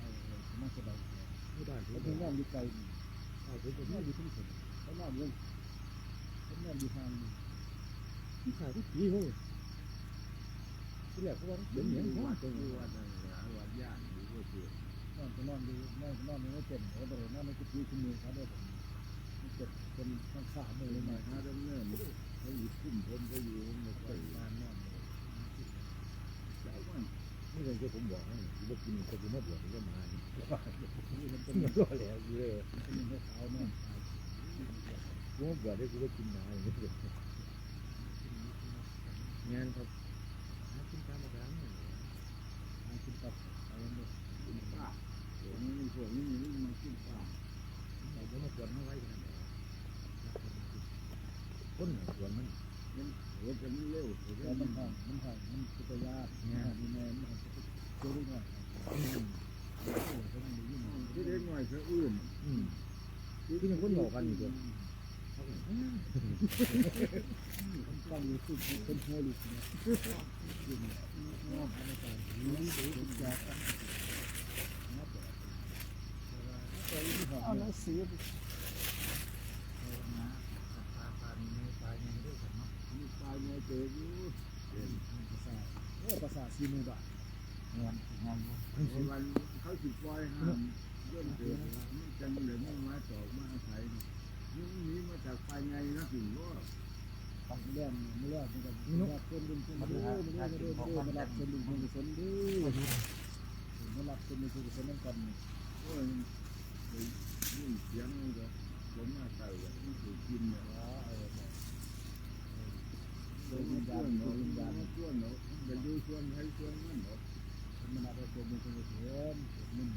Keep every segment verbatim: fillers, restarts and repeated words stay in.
เอาเอาเอามาสบายใจ ที่บ้านผม เขาเป็นนอนอยู่ไกลนี่ บ้านผมก็ เขานอนอยู่ทุ่งสงเขานอนอยู่เขานอนอยู่ห่างนี่ ที่ขายทุกปีเขา ที่แรกเขาว่ามันเป็นอย่างนี้ วัด จัง ที่วัดนั่นแหละ วัดย่านอยู่ก็คือนอนก็นอนอยู่ นอนก็นอนอยู่ในเต็นท์ เขาบ่ได้นอนในกุฏิซุมื้อเขาเด้อ มันเป็น เป็นข้างๆมื้อ เป็น เลย ไม้ นะ พระดำเนิน เขาอยู่คุ้มผม เขาอยู่ ผมก็ไป บ้านนอนเลย เจ้าวัน นี่เลยที่ผมบอกให้ ที่ว่ากิน เขาจะมาบวช นี่ก็มา นี่มันเป็น มันก็แล้วอยู่เลย มันเป็นขาวๆนอนตาย ผมว่าบวชได้ กูก็กินหนาอย่างนี้เลย งานครับ หากินตามธรรมดาเนี่ย หากินกับอะไรเนี่ย กินปลา พวกนี้ พวกนี้มันกินปลา เราก็มาตรวจมาไว้กันแหละ คนน่ะตรวจมัน มัน โห แต่มันเร็ว แต่มันห่าง มันห่าง มันก็จะยาก เนี่ย มันห่าง มันห่าง ตัวเล็กน้อย อืม ตัวเล็กน้อยสะอื้น อืม คือยังคนหลอกกันอยู่ตัว ฟังอยู่คือเป็นหัวลุกเนี่ย เอาหนังสือ มีปลาใหญ่เติบอยู่ เป็นภาษา โอ้ ภาษาซีมือบาท แม่น แม่นอยู่ เพราะว่าเขาสิปล่อยห้าม ย่นเติบแล้ว มันจังเลยมันมาตอกมาอาศัยเนาะ มันหนีมาจากป่าใหญ่นะ ถึงว่า มันแล่น มันแล่น มันก็ มันแล่นเส้นลุงเส้นเด้อ มันแล่น มันแล่น มันแล่น มันแล่นเส้นลุงเส้นเด้อ มันแล่นเส้นลุงเส้นเด้อ มันแล่นเส้นลุงเส้นเด้อ โอ้ย ได้ยินเสียงมันก็ ผมมาใส่อะ มันถูกกินเนี่ย อ๋อ เออ เออ ดวงวิญญาณ ดวงวิญญาณ มันชวนเนาะ มันก็อยู่ส่วนไผส่วนมันเนาะ มันเอาไปตัวมันเป็นเหตุ เหตุมัน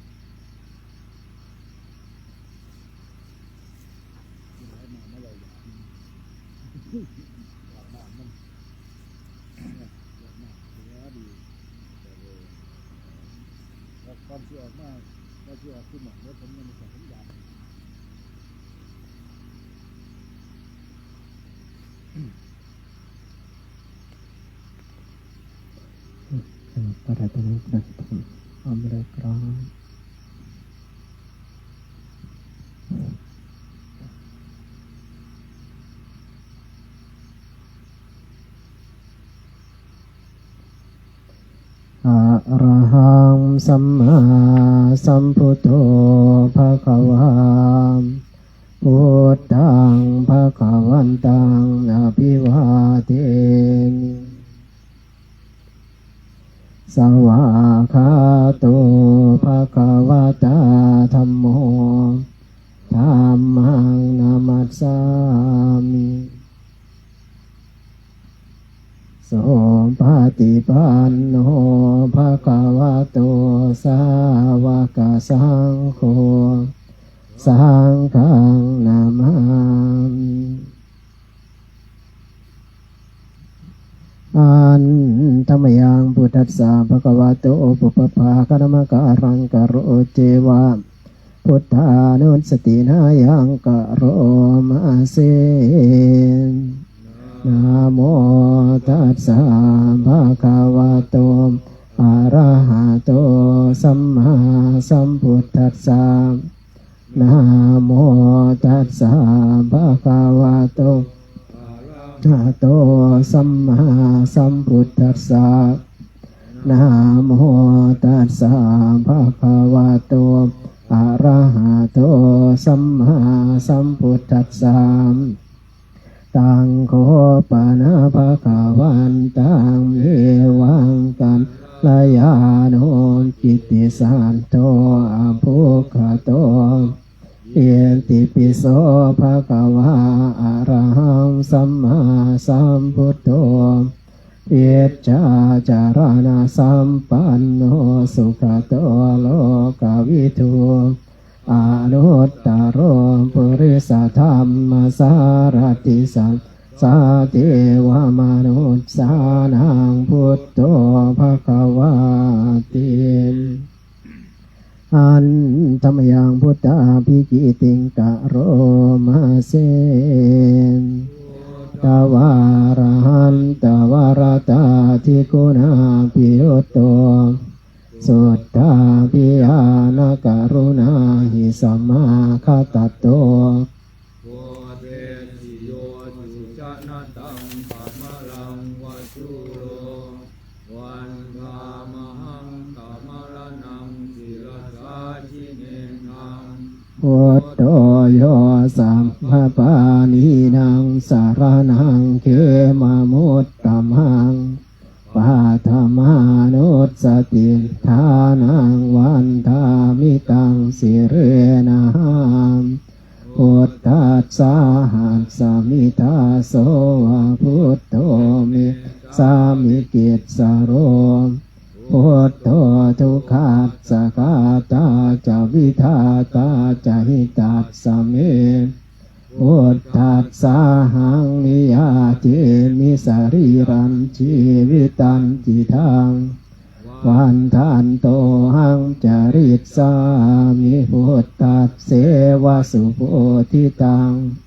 ที่ไหนมาเมื่อไหร่อยากกิน อยากมามัน อยากมาเสียดี แต่เลย แล้วก่อนที่ออกมา ก่อนที่ออกคุณหมอเนี่ย ผมยังไม่ใส่ผมยา พระรัตนตรัยพร้อมเลยครับ อะระหังสัมมาสัมพุทโธภะคะวา พุทธังภะคะวันตังอะภิวาเทมิ สวากขาโตภะคะวะตาธัมโม ธัมมังนะมัสสามิ สุปฏิปันโนภะคะวะโต สาวกสังโฆ สังฆังนะมามิ อันธมยังพุทธัสสะภะคะวะโต ปุพพะภาคะนะมะกะรังกะโรเจวะ พุทธานุสตินายังกะโรมาเส นะโมตัสสะภะคะวะโต อะระหะโต สัมมาสัมพุทธัสสะ นะโมตัสสะภะคะวะโต อะระหะโต สัมมาสัมพุทธัสสะ Namo tassa bhagavato arahato sammāsambuddhassa. Taṃ kho pana bhagavantaṃ evaṃ kalyāṇo kittisaddo abbhuggato. Itipi so bhagavā arahaṃ sammāsambuddho vijjācaraṇasampanno sugato lokavidū anuttaro purisadammasārathi satthā devamanussānaṃ buddho bhagavāti. Handa mayaṃ buddhābhigītiṃ karoma se. Buddhavārahantavaratādiguṇābhiyutto suddhābhiñāṇakaruṇāhi samāgatatto bodhesi yo jujanataṃ kamalaṃva sūro vandāmahaṃ tamaraṇaṃ sirasā jinendaṃ. Buddho yo sabbapāṇīnaṃ saraṇaṃ khemamuttamaṃ paṭhamānussatiṭṭhānaṃ vandāmi taṃ sirenahaṃ. Buddhassāhasmi dāso va buddho me sāmikissaro. Buddho dukkhassa ghātā ca vidhātā ca hitassa me. Buddhassāhaṃ niyyādemi sarīrañjīvitañcidaṃ. Vandantohaṃ carissāmi buddhasseva subodhitaṃ.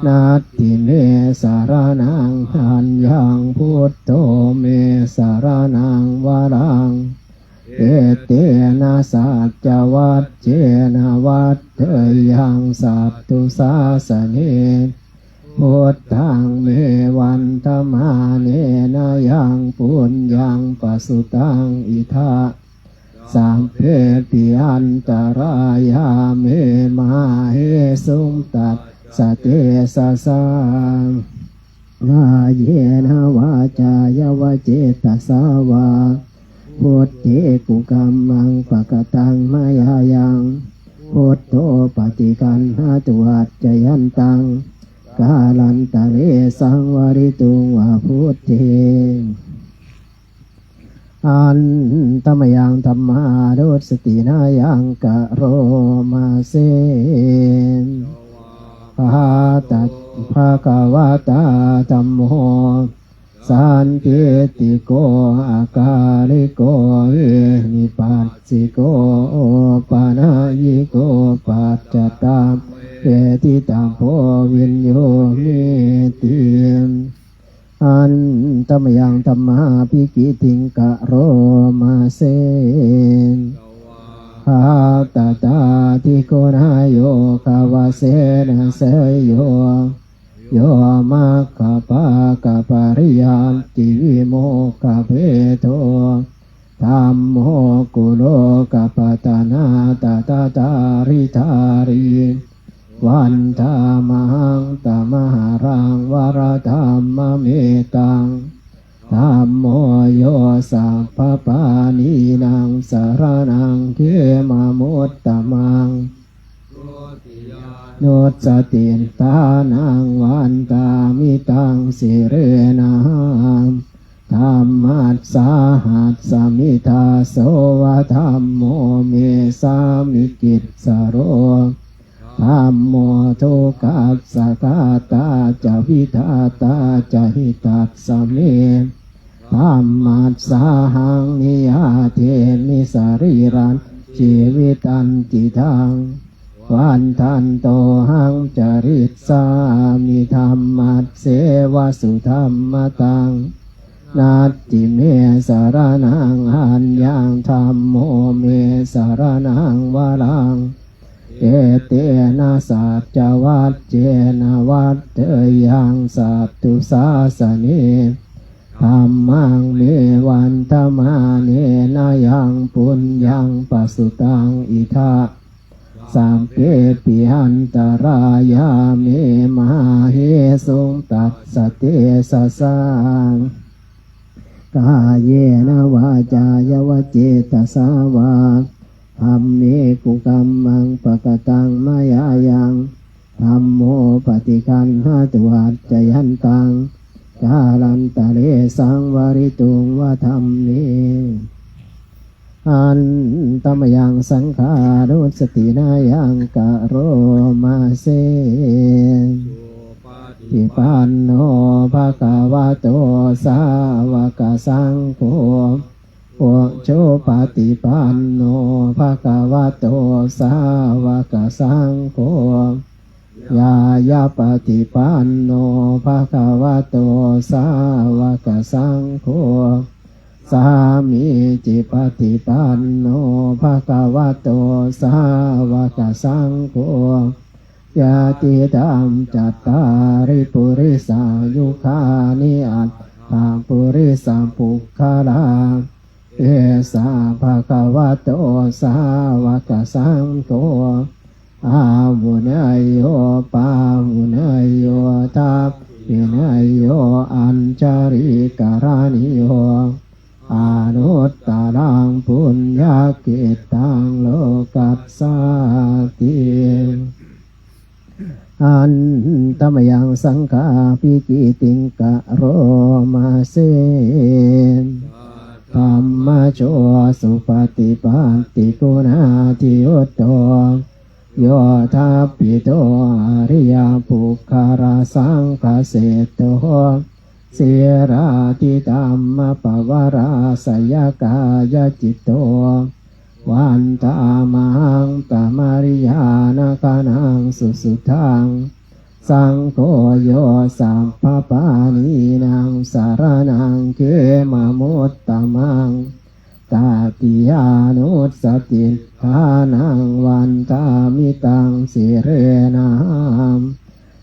Natthi me saraṇaṃ aññaṃ buddho me saraṇaṃ varaṃ. Etena saccavajjena vaḍḍheyyaṃ satthu sāsane. Buddhaṃ me vandamānena yaṃ puññaṃ pasutaṃ idha sabbepi antarāyā me māhesuṃ tassa tejasā. Kāyena vācāya va cetasā vā buddhe kukammaṃ pakataṃ mayā yaṃ buddho paṭiggaṇhatu accayantaṃ kālantare saṃvarituṃ va buddhe. Handa mayaṃ dhammānussatinayaṃ karoma se. Svākkhāto bhagavatā dhammo sandiṭṭhiko akāliko ehipassiko opanayiko paccattaṃ veditabbo viññūhīti. Handa mayaṃ dhammābhigītiṃ karoma se. Svākkhātatādiguṇayogavasena seyyo yo maggapākapariyattivimokkhabhedo dhammo kulokapatanā tadadhāridhārī vandāmahaṃ tamaharaṃ varadhammametaṃ. Dhammo yo sabbapāṇīnaṃ saraṇaṃ khemamuttamaṃ dutiyānussatiṭṭhānaṃ vandāmi taṃ sirenahaṃ. Dhammassāhasmi dāso va dhammo me sāmikissaro. Dhammo dukkhassa ghātā ca vidhātā ca hitassa me. Dhammassāhaṃ niyyādemi sarīrañjīvitañcidaṃ. Vandantohaṃ carissāmi dhammasseva sudhammataṃ. Natthi me saraṇaṃ aññaṃ dhammo me saraṇaṃ varaṃ. Etena saccavajjena vaḍḍheyyaṃ satthu sāsane. Dhammaṃ me vandamānena yaṃ puññaṃ pasutaṃ idha, sabbepi antarāyā me māhesuṃ tassa tejasā. Kāyena vācāya va cetasā vā, dhamme kukammaṃ pakataṃ mayā yaṃ, dhammo paṭiggaṇhatu accayantaṃ, kālantare saṃvarituṃ va dhamme. Handa mayaṃ saṅghānussatinayaṃ karoma se. Supaṭipanno bhagavato sāvakasaṅgho, ujupaṭipanno bhagavato sāvakasaṅgho, ñāyapaṭipanno bhagavato sāvakasaṅgho, sāmīcipaṭipanno bhagavato sāvakasaṅgho, yadidaṃ cattāri purisayugāni aṭṭha purisapuggalā, esa bhagavato sāvakasaṅgho, āhuneyyo pāhuneyyo dakkhiṇeyyo añjalikaraṇīyo, anuttaraṃ puññakkhettaṃ lokassāti. Handa mayaṃ saṅghābhigītiṃ karoma se. Saddhammajo supaṭipattiguṇādiyutto, yoṭṭhabbidho ariyapuggalasaṅghaseṭṭho, sīlādidhammapavarāsayakāyacitto, vandāmahaṃ tamariyāna gaṇaṃ susuddhaṃ. Saṅgho yo sabbapāṇīnaṃ saraṇaṃ khemamuttamaṃ, tatiyānussatiṭṭhānaṃ vandāmi taṃ sirenahaṃ.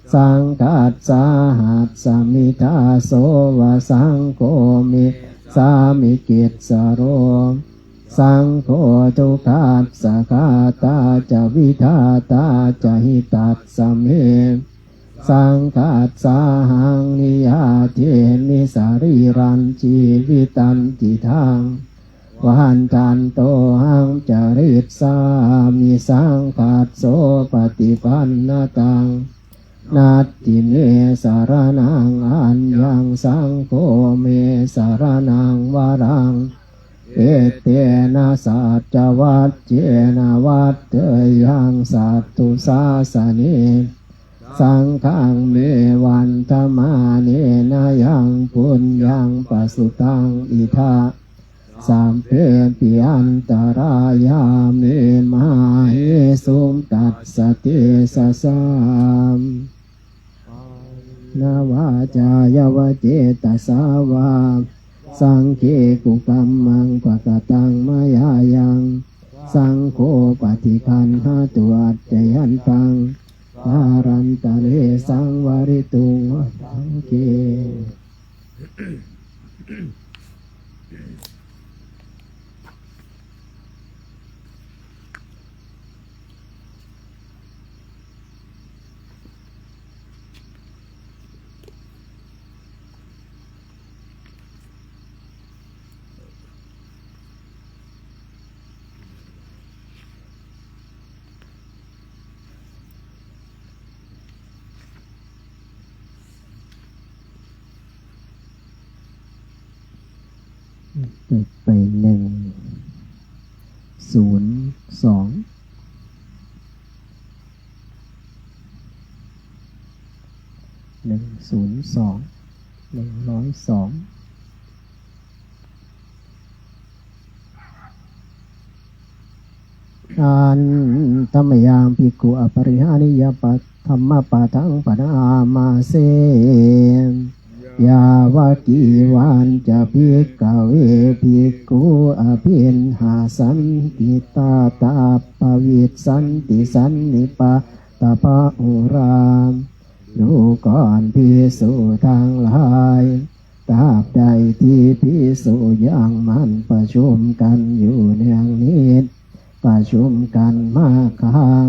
Saṅghassāhasmi dāso va saṅgho me sāmikissaro. Saṅgho dukkhassa ghātā ca vidhātā ca hitassa me. Saṅghassāhaṃ niyyādemi sarīrañjīvitañcidaṃ. Vandantohaṃ carissāmi saṅghassopaṭipannataṃ. Natthi me saraṇaṃ aññaṃ saṅgho me saraṇaṃ varaṃ. Etena saccavajjena vaḍḍheyyaṃ satthu sāsane. Saṅghaṃ me vandamānena yaṃ puññaṃ pasutaṃ idha, sabbepi antarāyā me māhesuṃ tassa tejasā. Kāyena vācāya va cetasā vā, saṅghe kukammaṃ pakataṃ mayā yaṃ, saṅgho paṭiggaṇhatu accayantaṃ, kālantare saṃvarituṃ va saṅghe. เปิดไปหนึ่งศูนย์สอง หนึ่งศูนย์สอง หนึ่งร้อยสอง Handa mayaṃ bhikkhu aparihānīya pa- dhammapādaṃ bhaṇāma se. Yāvakīvañca bhikkhave bhikkhū abhiṇhassantī, tādabbhavissanti sannipātabahulā. ดูก่อนภิกษุทั้งหลาย ตราบใดที่ภิกษุยังหมั่นประชุมกันอยู่เนืองนิด ประชุมกันมากครั้ง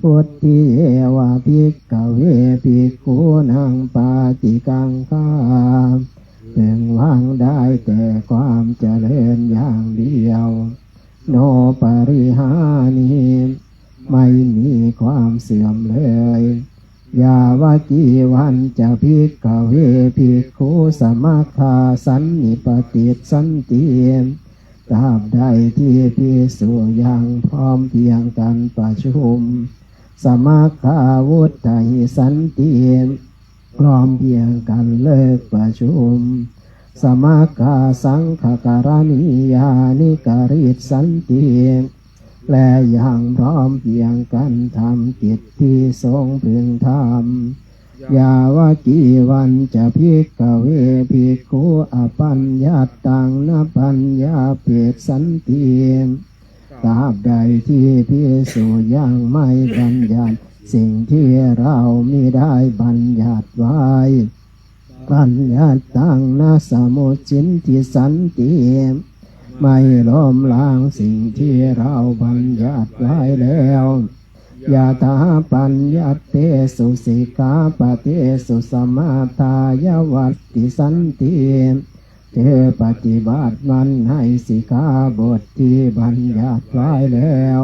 Vuttiyeva bhikkhave bhikkhunaṃ pāṭikaṅkhā พึงหวังได้แต่ความเจริญอย่างเดียว No parihāni ไม่มีความเสื่อมเลย Yāvakīvañca bhikkhave bhikkhu samaggā sannipatissanti ตราบใดที่ภิกษุยังพร้อมเพรียงกันประชุม Samaggā vutthisanti พร้อมเพรียงกันเลิกประชุม Samaggā saṅghakaraṇīyāni karissanti และยังพร้อมเพรียงกันทำกิจที่ทรงพึงทำ Yāvakīvañca bhikkhave bhikkhu apaññattaṃ na paññapessanti ตราบใดที่ภิกษุยังไม่บัญญัติสิ่งที่เรามิได้บัญญัติไว้ Paññattaṃ na samucchindissanti ไม่ล้มล้างสิ่งที่เราบัญญัติไว้แล้ว Yathāpaññattesu sikkhāpadesu samādāya vaḍḍissanti เธอปฏิบัติมันในสิกขาบทที่บัญญัติไว้แล้ว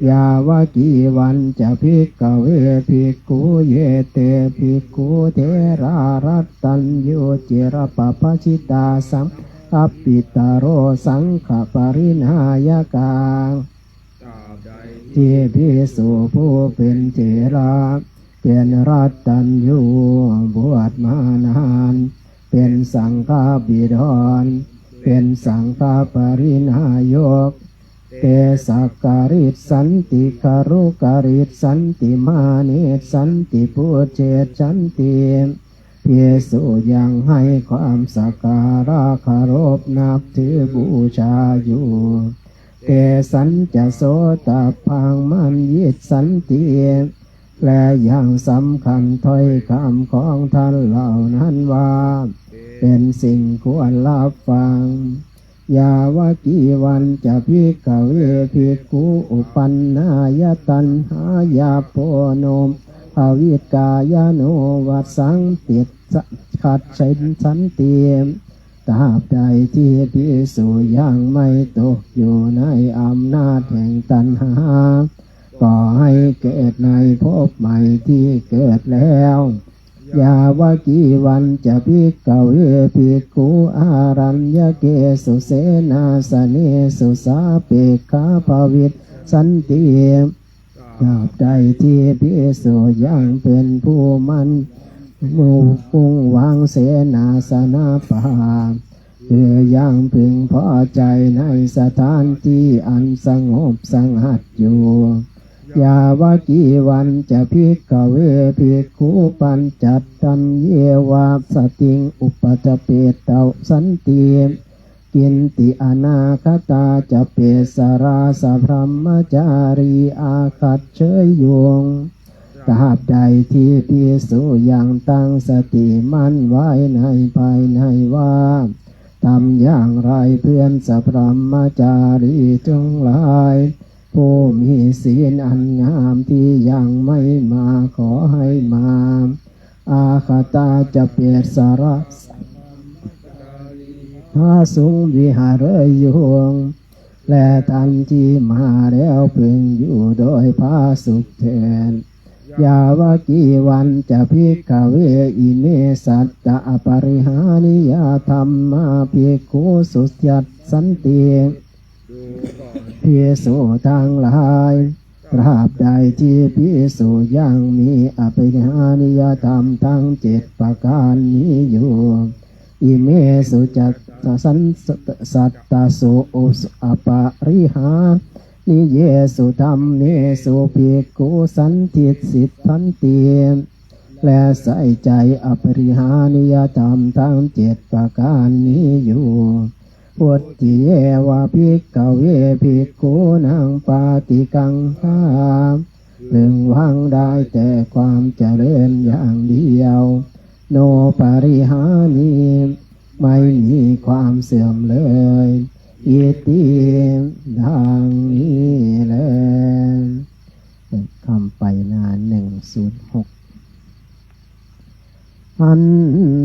Yāvakīvañca bhikkhave bhikkhu ye te bhikkhutherā rattaññu cirapapajitā saṅghappitaro saṅghaparinayakā ที่ภิกษุผู้เป็นเถระ เป็นรัตตัญญู บวชมานาน เป็นสังฆบิดร เป็นสังฆปริณายก Te sakkarissanti garukarissanti mānessanti pūjessanti ภิกษุยังให้ความสักการะเคารพนับถือบูชาอยู่ Tesañca sotabbaṃ maññissanti และยังสำคัญถ้อยคำของท่านเหล่านั้นว่า เป็นสิ่งควรรับฟัง Yāvakīvañca bhikkhave bhikkhu uppannāya taṇhāya ponobbhavikāya nova saṃ- ticchassanti ตราบใดที่ภิกษุยังไม่ตกอยู่ในอำนาจแห่งตัณหา ก่อให้เกิดในภพใหม่ที่เกิดแล้ว Yāvakīvañca bhikkhave bhikkhu āraññakesu senāsanesu sāpekkhā bhavissanti ตราบใดที่ภิกษุยังเป็นผู้มั่น มุ่งมุ่งหวังเสนาสนะป่า คือยังพึงพอใจในสถานที่อันสงบสงัดอยู่ Yāvakīvañca bhikkhave bhikkhu pañcattaññeva satiṃ upajappettassanti. Kinti anāgatā ca vessarā sabrahmacārī āgaccheyyuṃ. ตราบใดที่ภิกษุยังตั้งสติมั่นไว้ในภายในว่า ทำอย่างไรเพื่อนสัพพรหมจารีทั้งหลาย ผู้มีศีลอันงามที่ยังไม่มาขอให้มา Āgatā ca vessarā sabrahmacārī bhāsum vihareyyuṃ. และท่านที่มาแล้วพึงอยู่โดยผาสุกเถิด Yāvakīvañca bhikkhave ime satta aparihāniyā dhammā bhikkhusu yassanti. ภิกษุทั้งหลาย ตราบใดที่ภิกษุยังมีอปริหานิยธรรมทั้งเจ็ดประการนี้อยู่ Imesu ca sattasu aparihāniyesu dhammesu bhikkhu sandissanti. และใส่ใจอปริหานิยธรรมทั้งเจ็ดประการนี้อยู่ Vuttiyeva bhikkhave bhikkhūnaṃ pāṭikaṅkhā พึงหวังได้แต่ความเจริญอย่างเดียว โนปริหานิ ไม่มีความเสื่อมเลย อิติ ดังนี้แล คำไปหน้าหนึ่งศูนย์หก หัน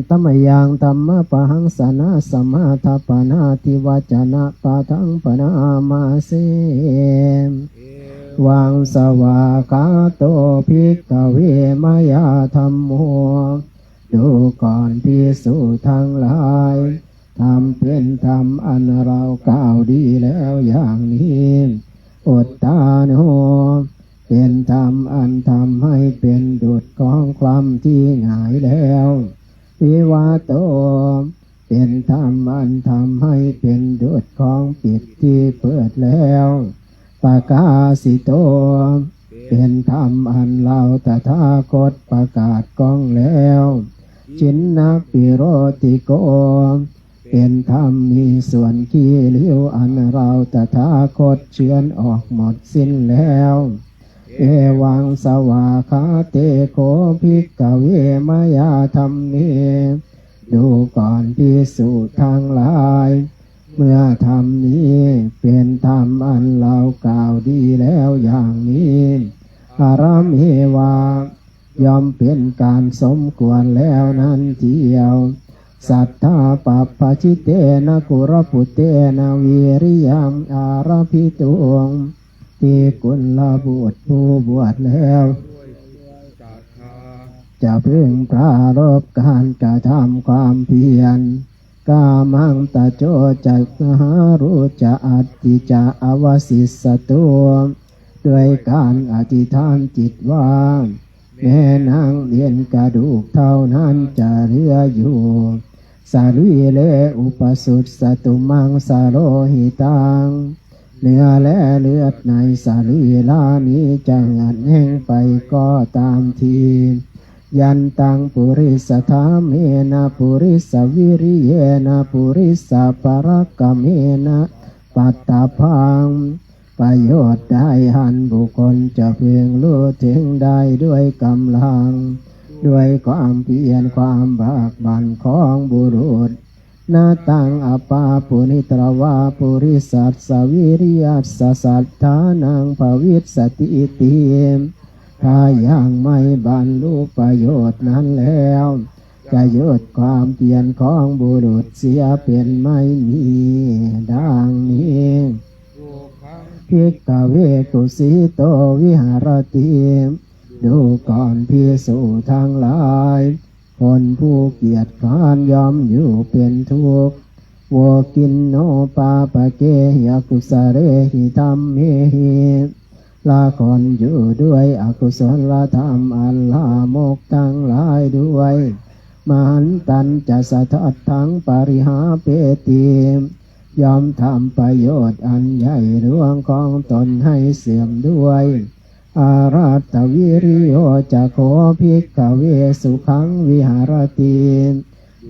ตมยังธรรมปหังสนะสมาทปนาทิวจนะปะทังปนามาเส วังสวากขาโตภิกขเวมยาธัมโม ดูก่อนภิกษุทั้งหลาย ธรรมเป็นธรรมอันเรากล่าวดีแล้วอย่างนี้ อุตตาโน เป็นธรรมอันทำให้เป็นดุจของคว่ำที่หงายแล้ว วิวัตโต เป็นธรรมอันทำให้เป็นดุจของปิดที่เปิดแล้ว ปกาสิโต เป็นธรรมอันเราตถาคตประกาศก้องแล้ว จินนปิโรติโก เป็นธรรมมีส่วนขี้ริ้วอันเราตถาคตเฉือนออกหมดสิ้นแล้ว เอวังสวากขาเตโขภิกขเวมยาธัมเม ดูก่อนภิกษุทั้งหลาย เมื่อธรรมนี้เป็นธรรมอันเรากล่าวดีแล้วอย่างนี้ อรเมวา ย่อมเป็นการสมควรแล้วนั้นเทียว สัทธาปัปปจิเตนะกุลปุเตนะวิริยังอารภิตุง ที่กุลบุตรผู้บวชแล้ว จะพึงปรารภการกระทำความเพียร กามังตะโจจะหารุจะอัตติจะอวสิสสตุ ด้วยการอธิษฐานจิตว่า แม้นางเอ็นกระดูกเท่านั้นจะเหลืออยู่ สรีเรอุปสุสสตุมังสโลหิตัง เนื้อและเลือดในสรีระนี้จะเหือดแห้งไปก็ตามที ยันตังปุริสธรรมเมนะปุริสวิริเยนะปุริสปรกเมนะปัตตพัง ประโยชน์ใดอันบุคคลจะพึงรู้ถึงได้ด้วยกำลัง ด้วยความเพียรความบากบั่นของบุรุษ นาตังอปาปุนิตรวาปุริสัสสวิริยัสสสัทธานังภวิสสติติ ถ้ายังไม่บรรลุประโยชน์นั้นแล้ว จะหยุดความเพียรของบุรุษเสียเป็นไม่มี ดังนี้ ภิกขเวกุสิโตวิหารติ ดูก่อนภิกษุทั้งหลาย คนผู้เกียจคร้านย่อมอยู่เป็นทุกข์ โวกินโนปาปะเกหิอกุสะเลหิธัมเมหิ ละคนอยู่ด้วยอกุศลธรรมอันลามกทั้งหลายด้วย มหันตัญจะสะทัดทังปริหาเปติ ย่อมทำประโยชน์อันใหญ่หลวงของตนให้เสื่อมด้วย อารัตตวิริโยจะโขภิกขเวสุขังวิหารติ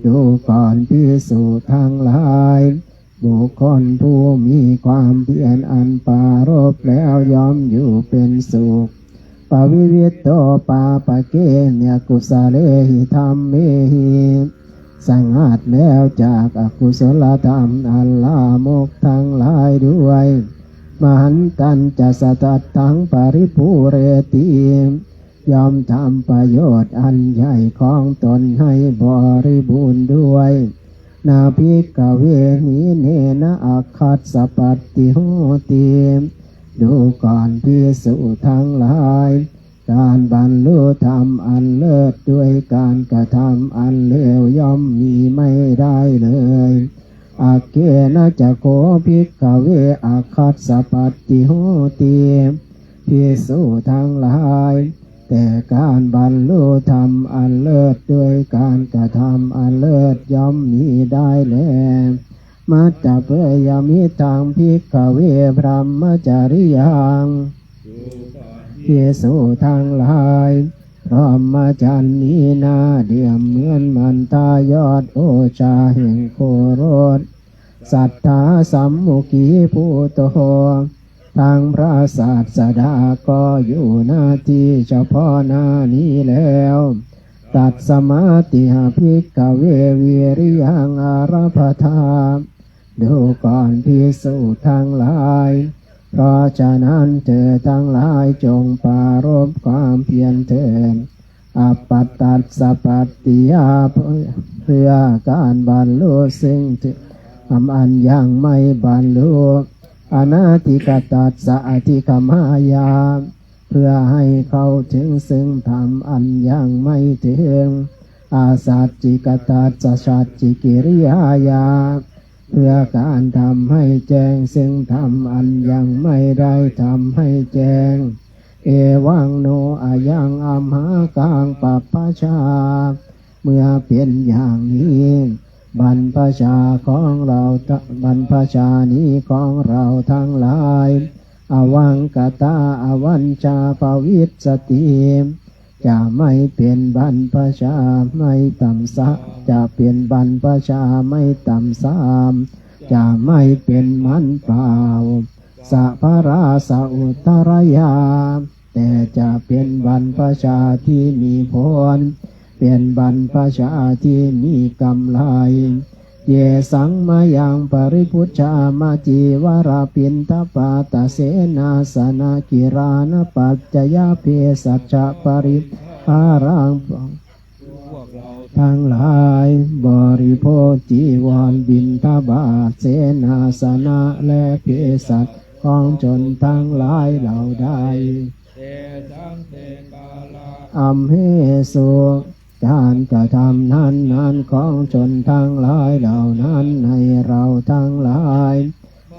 ดูก่อนภิกษุทั้งหลาย บุคคลผู้มีความเพียรอันปรารภแล้วย่อมอยู่เป็นสุข ปวิวิตโตปาปะเกหิอกุสะเลหิธัมเมหิ สงัดแล้วจากอกุศลธรรมอันลามกทั้งหลายด้วย มหันตัญจะสะทัดทังปริภูเรติ ย่อมทำประโยชน์อันใหญ่ของตนให้บริบูรณ์ด้วย นาภิกขเวหิเนนะอัคคัสสะปัตติโหติ ดูก่อนภิกษุทั้งหลาย การบรรลุธรรมอันเลิศด้วยการกระทำอันเลวย่อมมีไม่ได้เลย อัคเคนะจะโขภิกขเวอัคคัสสะปัตติโหติ ภิกษุทั้งหลาย แต่การบรรลุธรรมอันเลิศด้วยการกระทำอันเลิศย่อมมีได้แล มัตตเปยมิทังภิกขเวพรหมจริยัง ภิกษุทั้งหลาย พรหมจรรย์นี้น่าเดื่มเหมือนมันทายอดโอชาแห่งโครส สัทธาสัมมุขีภูโต ทั้งพระศาสดาก็อยู่หน้าที่เฉพาะหน้านี้แล้ว ตัสมาติหะภิกขเว วิริยังอารัพพธา ดูก่อนภิกษุทั้งหลาย เพราะฉะนั้นเธอทั้งหลายจงปรารภความเพียรเถิด อัปปะตัสสะปัตติยา เพื่อการบรรลุซึ่งธรรมอันยังไม่บรรลุ อนาทิกตัสสะอธิกมายา เพื่อให้เข้าถึงซึ่งธรรมอันยังไม่ถึง อาสัจจิกตัสสะสัจจิกิริยายา เพื่อการทำให้แจ้งซึ่งธรรมอันยังไม่ได้ทำให้แจ้ง เอวังโนอะยังอัมหากังปัปปชา เมื่อเป็นอย่างนี้ บรรพชาของเรา บรรพชานี้ของเราทั้งหลาย อวังกตาอวัญชาภวิสสติ จะไม่เป็นบรรพชาไม่ต่ำซะ จะเป็นบรรพชาไม่ต่ำซาม จะไม่เป็นมันเปล่า สัพพราสอุตรยา แต่จะเป็นบรรพชาที่มีผล เป็นบรรพชาที่มีกำไร เยสังมายังปริพุชามาจีวรปิณฑปาตเสนาสนกิราณปัจจยเพสัชปริหารัง ทั้งหลายบริโภคจีวรบิณฑบาตเสนาสนะและเภสัชของชนทั้งหลายเหล่าใด อัมเหสุ การกระทำนั้นนั้นของชนทั้งหลายเหล่านั้นในเราทั้งหลาย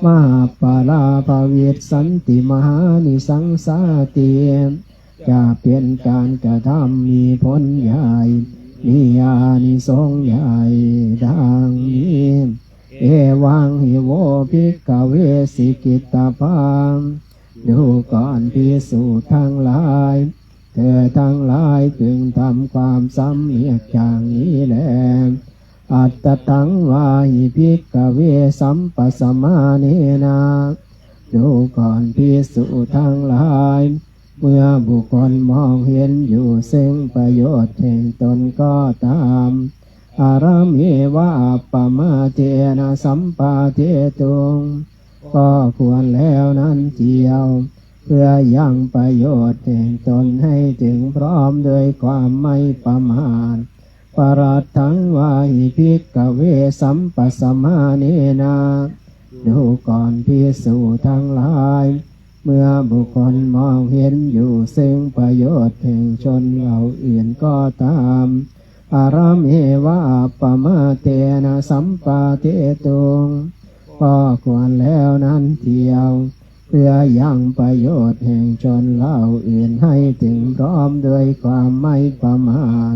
มหาปาลาภวิสสันติมหานิสังสาติ จะเป็นการกระทำมีผลใหญ่ มีอานิสงส์ใหญ่ ดังนี้ เอวังหิโวภิกขเวสิกิตตาปัง ดูก่อนภิกษุทั้งหลาย เธอทั้งหลายพึงทำความสำเนียกอย่างนี้แล อัตตตังวาหิภิกขเวสัมปัสสมาเนนะ ดูก่อนภิกษุทั้งหลาย เมื่อบุคคลมองเห็นอยู่ซึ่งประโยชน์แห่งตนก็ตาม อารเมวะอัปปมาเทนะสัมปาเทตุง ก็ควรแล้วนั้นเทียว เพื่อยังประโยชน์แห่งตนให้ถึงพร้อมด้วยความไม่ประมาท ปรัตถังวาหิภิกขเวสัมปัสสมาเนนะ ดูก่อนภิกษุทั้งหลาย เมื่อบุคคลมองเห็นอยู่ซึ่งประโยชน์แห่งชนเหล่าอื่นก็ตาม อารเมวะอัปปมาเทนะสัมปาเทตุง ก็ควรแล้วนั้นเทียว เพื่อยังประโยชน์แห่งชนเหล่าอื่นให้ถึงพร้อมด้วยความไม่ประมาท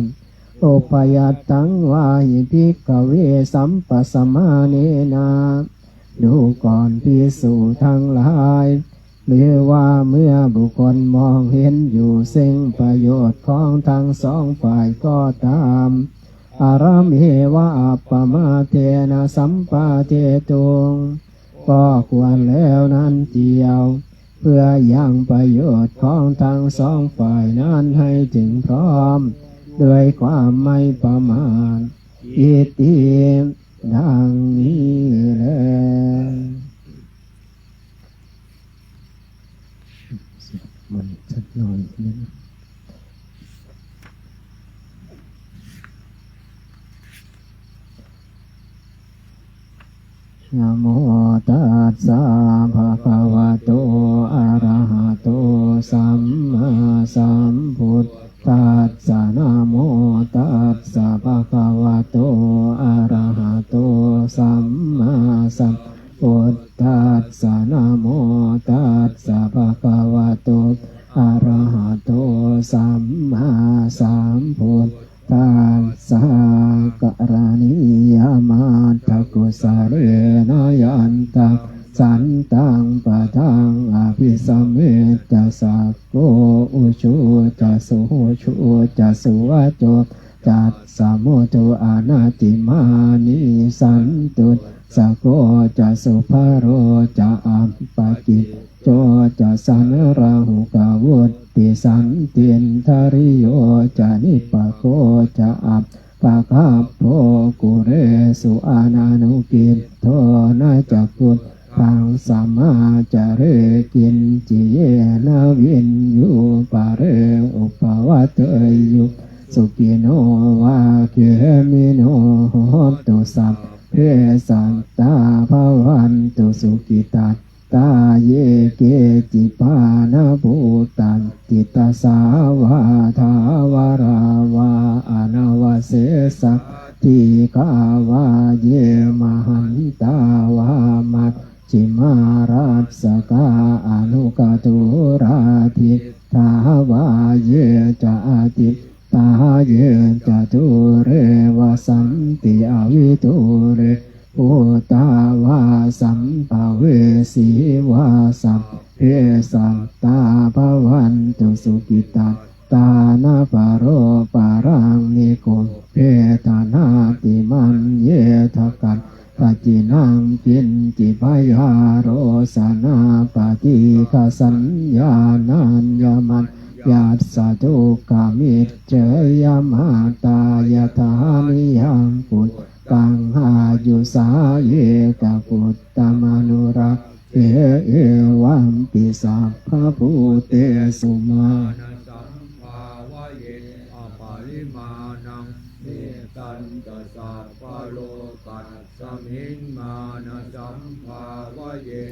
อุปยัตถังวาหิภิกขเวสัมปัสสมาเนนะ ดูก่อนภิกษุทั้งหลาย หรือว่าเมื่อบุคคลมองเห็นอยู่ซึ่งประโยชน์ของทั้งสองฝ่ายก็ตาม อารเมวะอัปปมาเทนะสัมปาเทตุง ก็ควรแล้วนั้นเทียว เพื่อยังประโยชน์ของทั้งสองฝ่ายนั้นให้ถึงพร้อม ด้วยความไม่ประมาท อิติ ดังนี้แล มันชัดหน่อยนึง นะโมตัสสะ ภะคะวะโต อะระหะโต สัมมาสัมพุทธัสสะ นะโมตัสสะ ภะคะวะโต อะระหะโต สัมมาสัมพุทธัสสะ นะโมตัสสะ ภะคะวะโต อะระหะโต สัมมาสัมพุทธัสสะ กะรณียมัตถกุสะเลนะ ยันตัง สันตัง ปะทัง อะภิสะเมจจะ สักโก อุชุจะ สุหุชุจะ สุวะโจ tassāmudu anatimānī. Santussako ca subharo ca appakicco ca sallahukavutti, santindriyo ca nipako ca appagabbho kulesu ananugiddho. Na ca khuddaṃ samācare kiñci yena viññū pare upavadeyyuṃ. Sukhino vā khemino hontu, sabbe sattā bhavantu sukhitattā. Ye keci pāṇabhūtatthi, tasā vā thāvarā vā anavasesā, dīghā vā ye mahantā vā majjhimā rassakā aṇukathūlā, diṭṭhā vā ye ca adiṭṭhā, ye ca dūre vasanti avidūre, bhūtā vā sambhavesī vā, sabbe sattā bhavantu sukhitattā. Na paro paraṃ nikubbetha, nātimaññetha katthaci naṃ kiñci, byārosanā paṭīghasaññā nāññamaññassa dukkhamiccheyya. Mātā yathā niyaṃ puttaṃ āyusā ekaputtamanurakkhe, evampi sabbabhūtesu mānasambhāvaye aparimāṇaṃ. Mettañca sabbalokasmiṃ mānasambhāvaye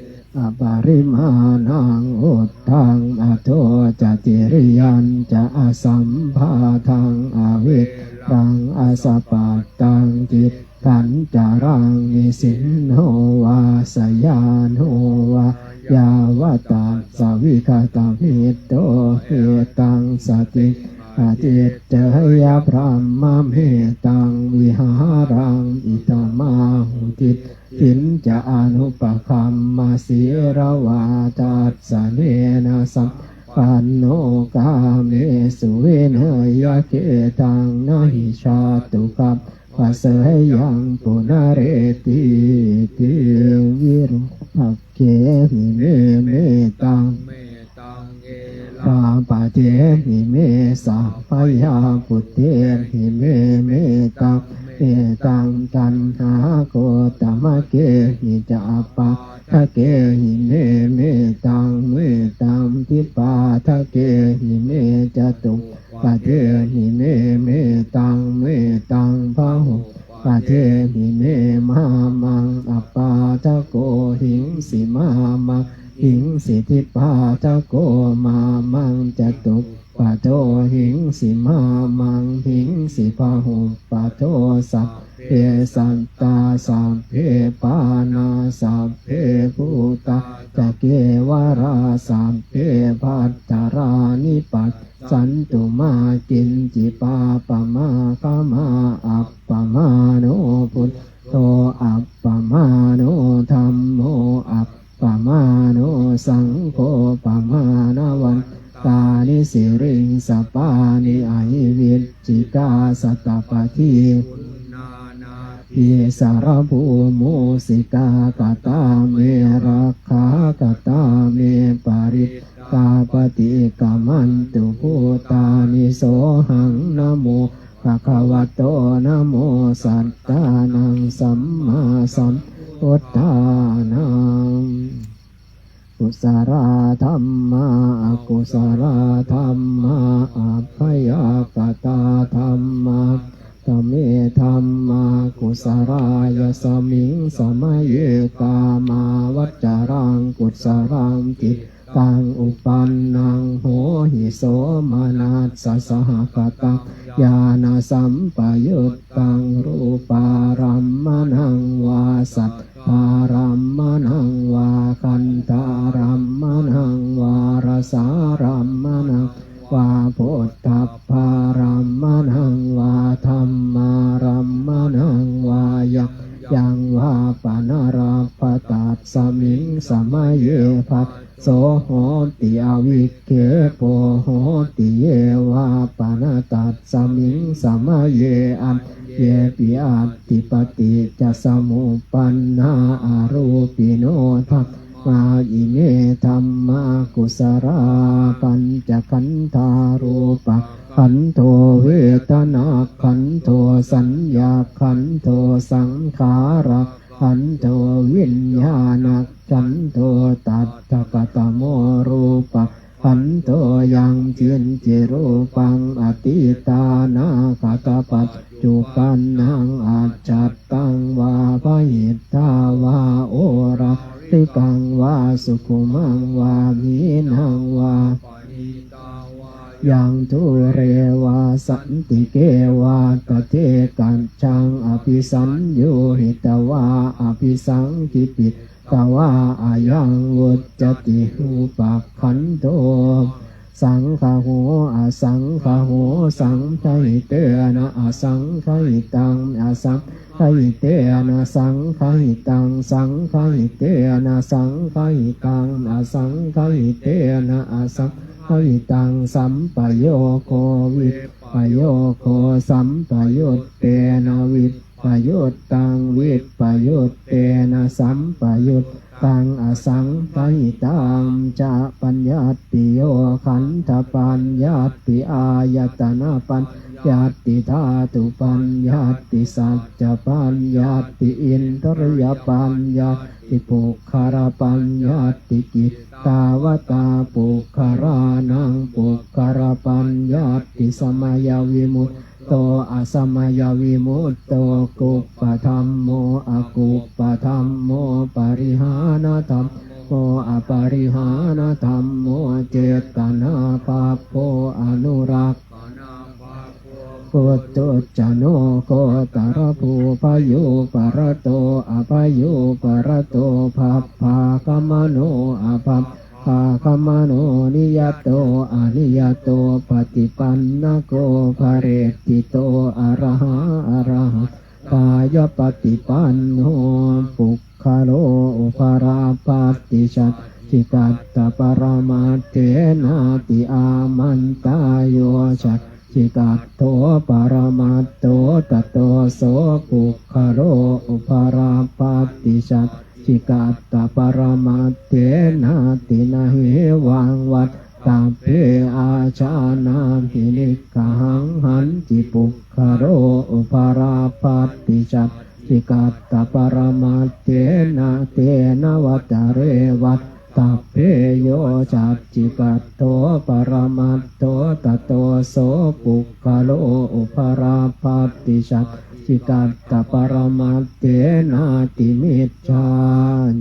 aparimāṇaṃ, uddhaṃ adho ca tiriyañca asambādhaṃ averaṃ asapattaṃ. Tiṭṭhañcaraṃ nisinno vā sayāno vā yāvatassa vigatamiddho, etaṃ satiṃ adhiṭṭheyya brahmametaṃ vihāraṃ idhamāhu. Diṭṭhiñca anupagamma sīlavā dassanena sampanno, kāmesu vineyya gedhaṃ na hi jātu gabbhaseyyaṃ punaretīti. Virūpakkhehi me mettaṃ, erāpathehi me sahabyā, puttehi me mettaṃ, mettaṃ taṇhāgotamakhehi ca, apādakehi me mettaṃ, mettaṃ dvipādakehi me, catuppadehi me mettaṃ, mettaṃ bahuppadehi me, mā maṃ appādako hiṃsi, mā maṃ hiṃsi, dvipādako mā maṃ, catuppado hiṃsi, mā maṃ hiṃsi, bahuppado. Sabbe sattā sabbe pāṇā sabbe bhūtā ca kevalā, sabbe bhadrāni passantu mā kiñci pāpamāgamā. Appamāṇo buddho appamāṇo dhammo appamāṇo saṅgho pamāṇavantāni siriṃsapāni ahi vicchikā satapadī uṇṇānābhī sarabū mūsikā. Katā me rakkhā katā me parittā paṭikkamantu bhūtāni. Sohaṃ namo bhagavato namo sattannaṃ sammāsambuddhānaṃ. Kusalā dhammā akusalā dhammā abyākatā dhammā. Katā me dhammā kusalā? Yasmiṃ samaye kāmāvacaraṃ kusalaṃ cittaṃ uppannaṃ hohi somanassasahagataṃ ñāṇasampayuttaṃ rūpārammaṇaṃ vā saddārammaṇaṃ vā gandhārammaṇaṃ vā rasārammaṇaṃ vā phoṭṭhabbārammaṇaṃ vā dhammārammaṇaṃ vā yaṃ yaṃ vā pana labha tasmiṃ samaye phasso hoti avikkhepo hoti, ye vā pana tasmiṃ samaye aññepi atthi paṭiccasamuppannā arūpino dhammā, ime dhammā kusalā. Pañcakkhandhā rūpakkhandho vedanākkhandho saññākkhandho saṅkhārakkhandho viññāṇakkhandho. Tattha katamo rūpakkhandho? Yaṅkiñci rūpaṃ atītānāgatapaccuppannaṃ ajjhattaṃ vā bahiddhā vā oḷārikaṃ vā sukhumaṃ vā hīnaṃ vā yaṃ dūre vā santike vā tadekajjhaṃ abhisaññūhitvā abhisaṅkhipitvā ayaṃ vuccati rūpakkhandho. Saṅgaho asaṅgaho saṅgahitena asaṅgahitaṃ asaṅ gahitena saṅgahitaṃ saṅgahitena saṅgahitaṃ asaṅgahitena asaṅgahitaṃ sampayogo vippayogo sampayuttena vippayuttaṃ vippayuttena sampayuttaṃ asaṅgahitaṃ ca. Paññattiyo khandhapaññatti āyatanapaññatti dhātupaññatti saccapaññatti indriyapaññatti puggalapaññatti. Kittāvatā puggalānaṃ puggalapaññatti? Samayavimutto asamayavimutto kuppadhammo akuppadhammo parihānadhammo aparihānadhammo cetanābhabbo anura puthujjano gotrabhū bhayūparato abhayūparato bhabbāgamano abhabbāgamano niyato aniyato paṭipannako phaleṭṭhito arahā arahattāyappaṭipanno. Puggalo upalabbhati saccikaṭṭhaparamatthena ti āmantā. Yo saccikaṭṭho paramaṭṭho tato so puggalo upalabbhati saccikaṭṭhaparamatthena ti. Na hevaṃ vattabbe ājānāhi niggahaṃ. Hañci puggalo upalabbhati saccikaṭṭhaparamatthena tena vatare vattabbe. Yo saccikaṭṭho paramaṭṭho tato so puggalo upalabbhati saccikaṭṭhaparamatthena ti. Micchā.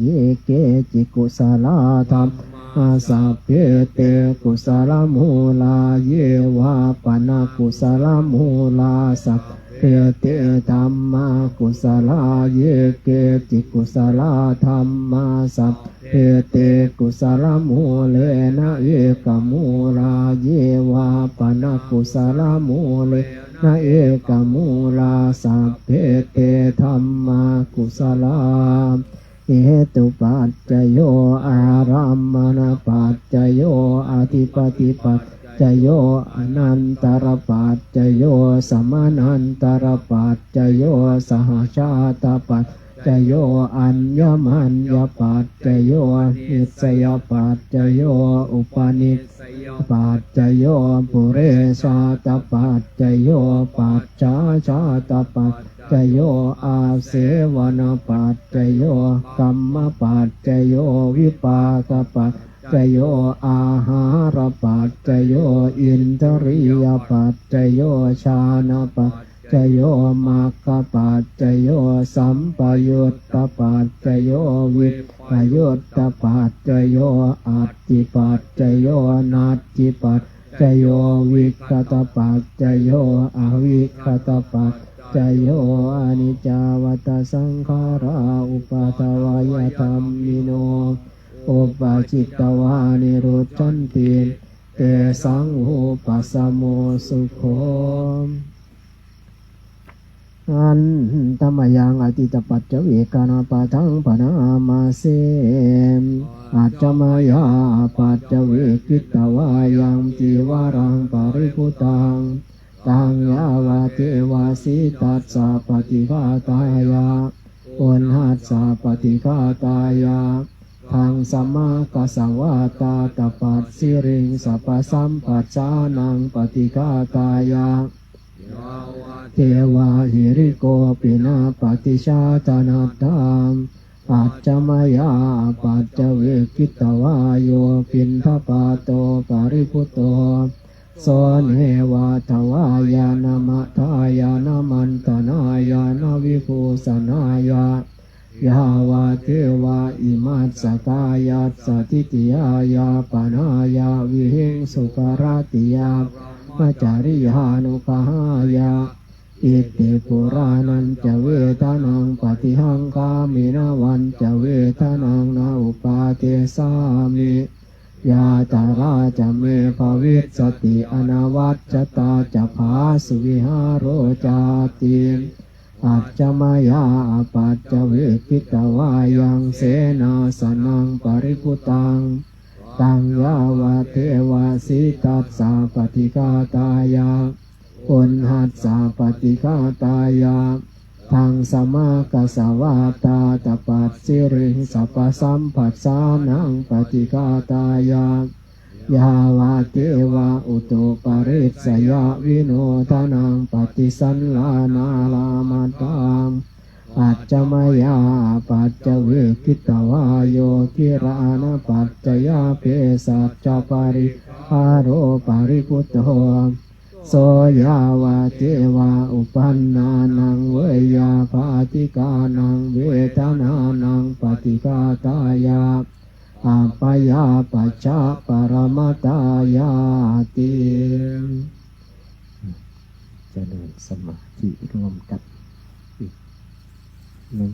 Ye keci kusalā dhammā sabbe te kusalamūlā, ye vā pana kusalamūlā sabbe te dhammā kusalā. Ye keci kusalā dhammā sabbe te kusalamūlena ekamūlā, ye vā pana kusalamūlena ekamūlā sabbe te dhammā kusalā. Hetupaccayo ārammaṇapaccayo adhipatipaccayo anantarapaccayo samanantarapaccayo sahajātapaccayo aññamaññapaccayo nissayapaccayo upanissayapaccayo purejātapaccayo pacchājātapaccayo āsevanapaccayo kammapaccayo vipākapaccayo āhārapaccayo indriyapaccayo jhānapaccayo maggapaccayo sampayuttapaccayo vippayuttapaccayo atthipaccayo natthipaccayo vigatapaccayo avigatapaccayo. Aniccā vata saṅkhārā uppādavayadhammino uppajjitvā nirujjhanti tesaṃ vūpasamo sukho. Handa mayaṃ atītapaccavekkhaṇapāṭhaṃ bhaṇāma se. Ajja mayā apaccavekkhitvā yaṃ cīvaraṃ paribhuttaṃ, taṃ yāvadeva sītassa paṭighātāya, uṇhassa paṭighātāya, dhammasmaṃ kasavātātapasiriṃsapasamphassānaṃ paṭighātāya, yāvadeva hirikopinapaṭicchādanatthaṃ. Ajja mayā apaccavekkhitvā yo piṇḍapāto paribhutto, so neva davāya na madāya na maṇḍanāya na vibhūsanāya, yāvadeva imassa kāyassa ṭhitiyā yāpanāya vihiṃsuparatiyā brahmacariyānuggahāya. Iti purāṇañca vedanaṃ paṭihaṅkhāmi navañca vedanaṃ na uppādessāmi, yātrā ca me bhavissati anavajjatā ca phāsuvihāro cāti. Ajja mayā apaccavekkhitvā yaṃ senāsanaṃ paribhuttaṃ, taṃ yāvadeva sītassa paṭighātāya, uṇhassa paṭighātāya, dhammasmaṃ kasavātātapasiriṃsapasamphassānaṃ paṭighātāya, yāvadeva utuparissayavinodanaṃ paṭisallānārāmatthaṃ. Ajja mayā apaccavekkhitvā yo gilānapaccayabhesajjaparikkhāro paribhutto, so yāvadeva uppannānaṃ veyyābādhikānaṃ vedanānaṃ paṭighātāya, abyāpajjhaparamatāyāti. เจริญสมาธิร่วมกันอีกหนึ่ง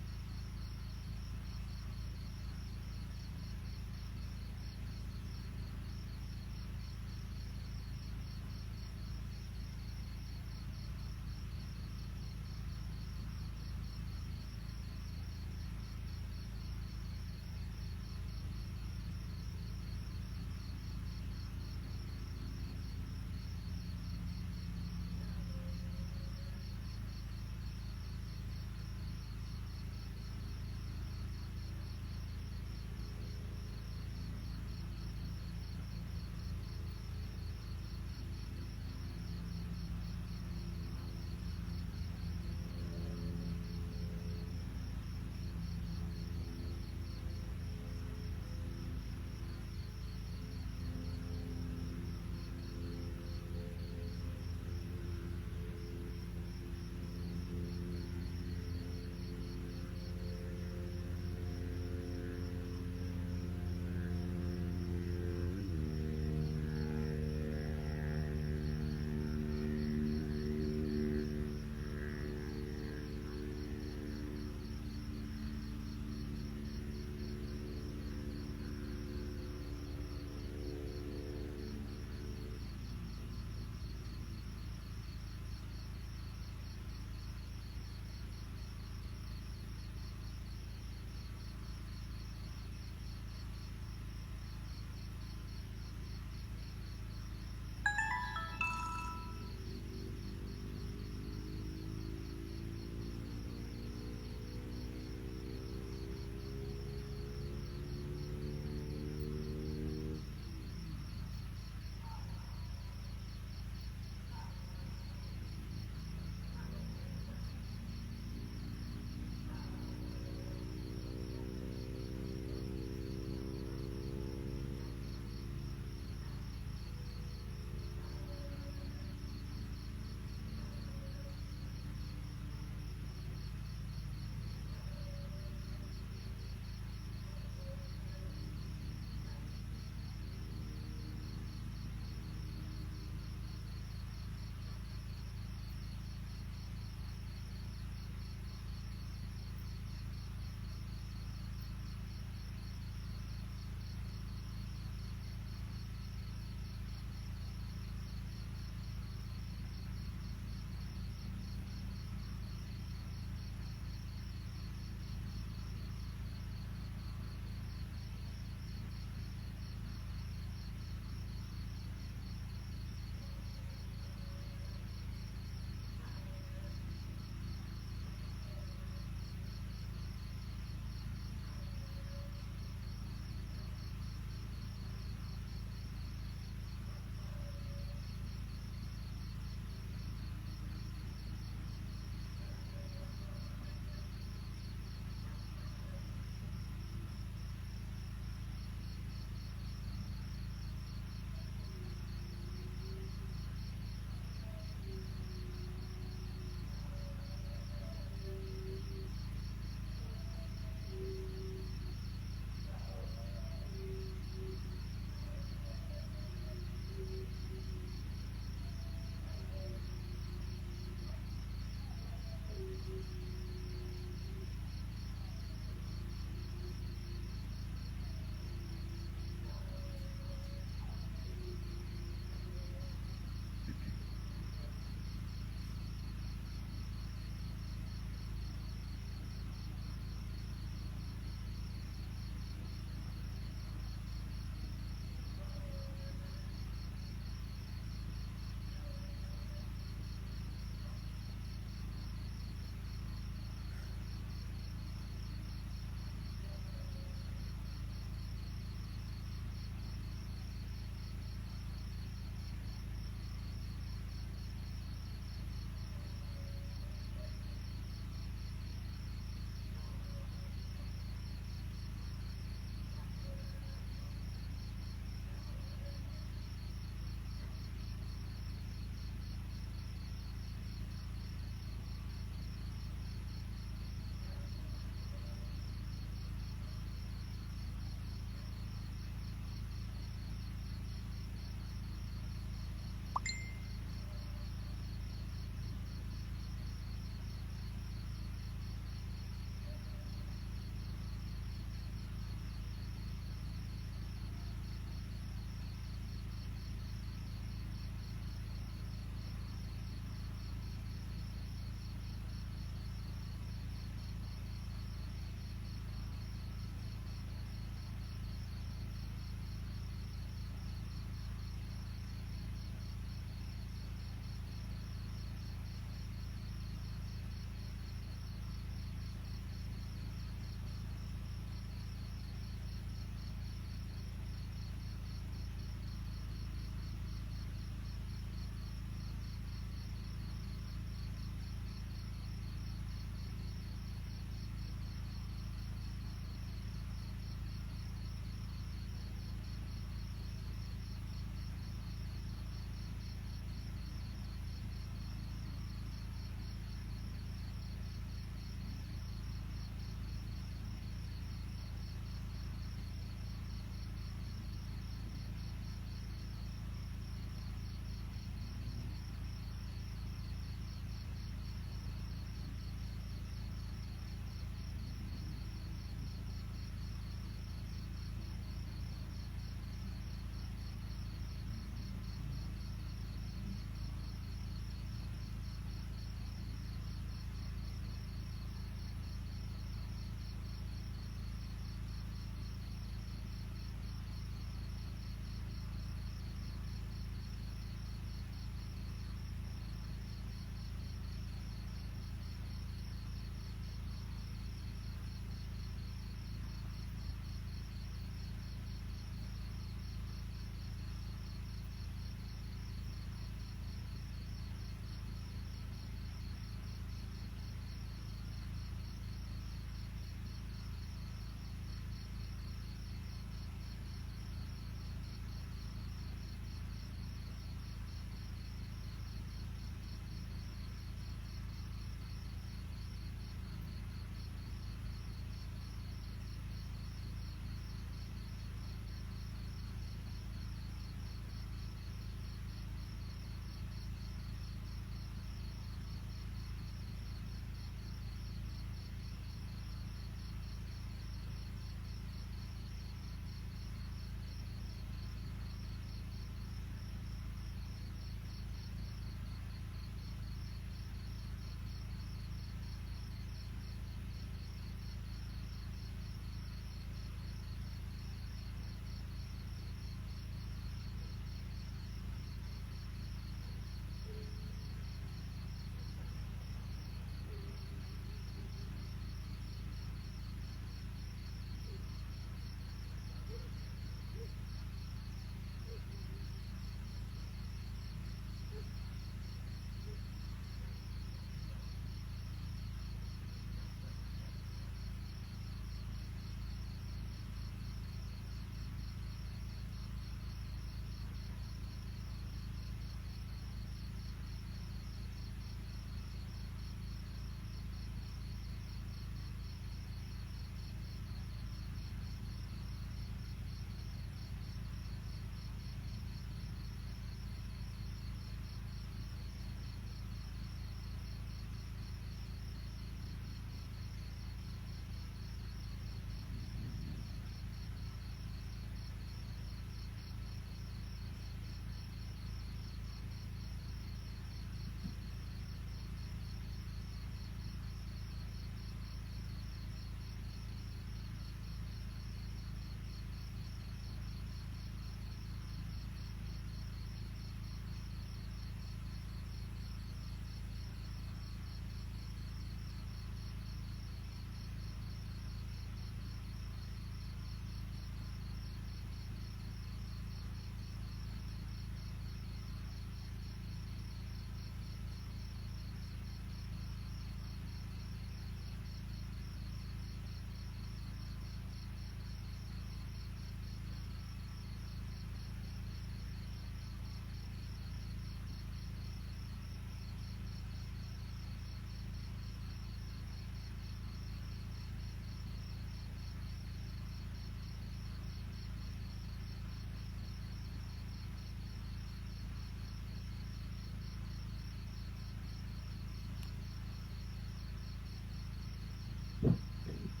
ห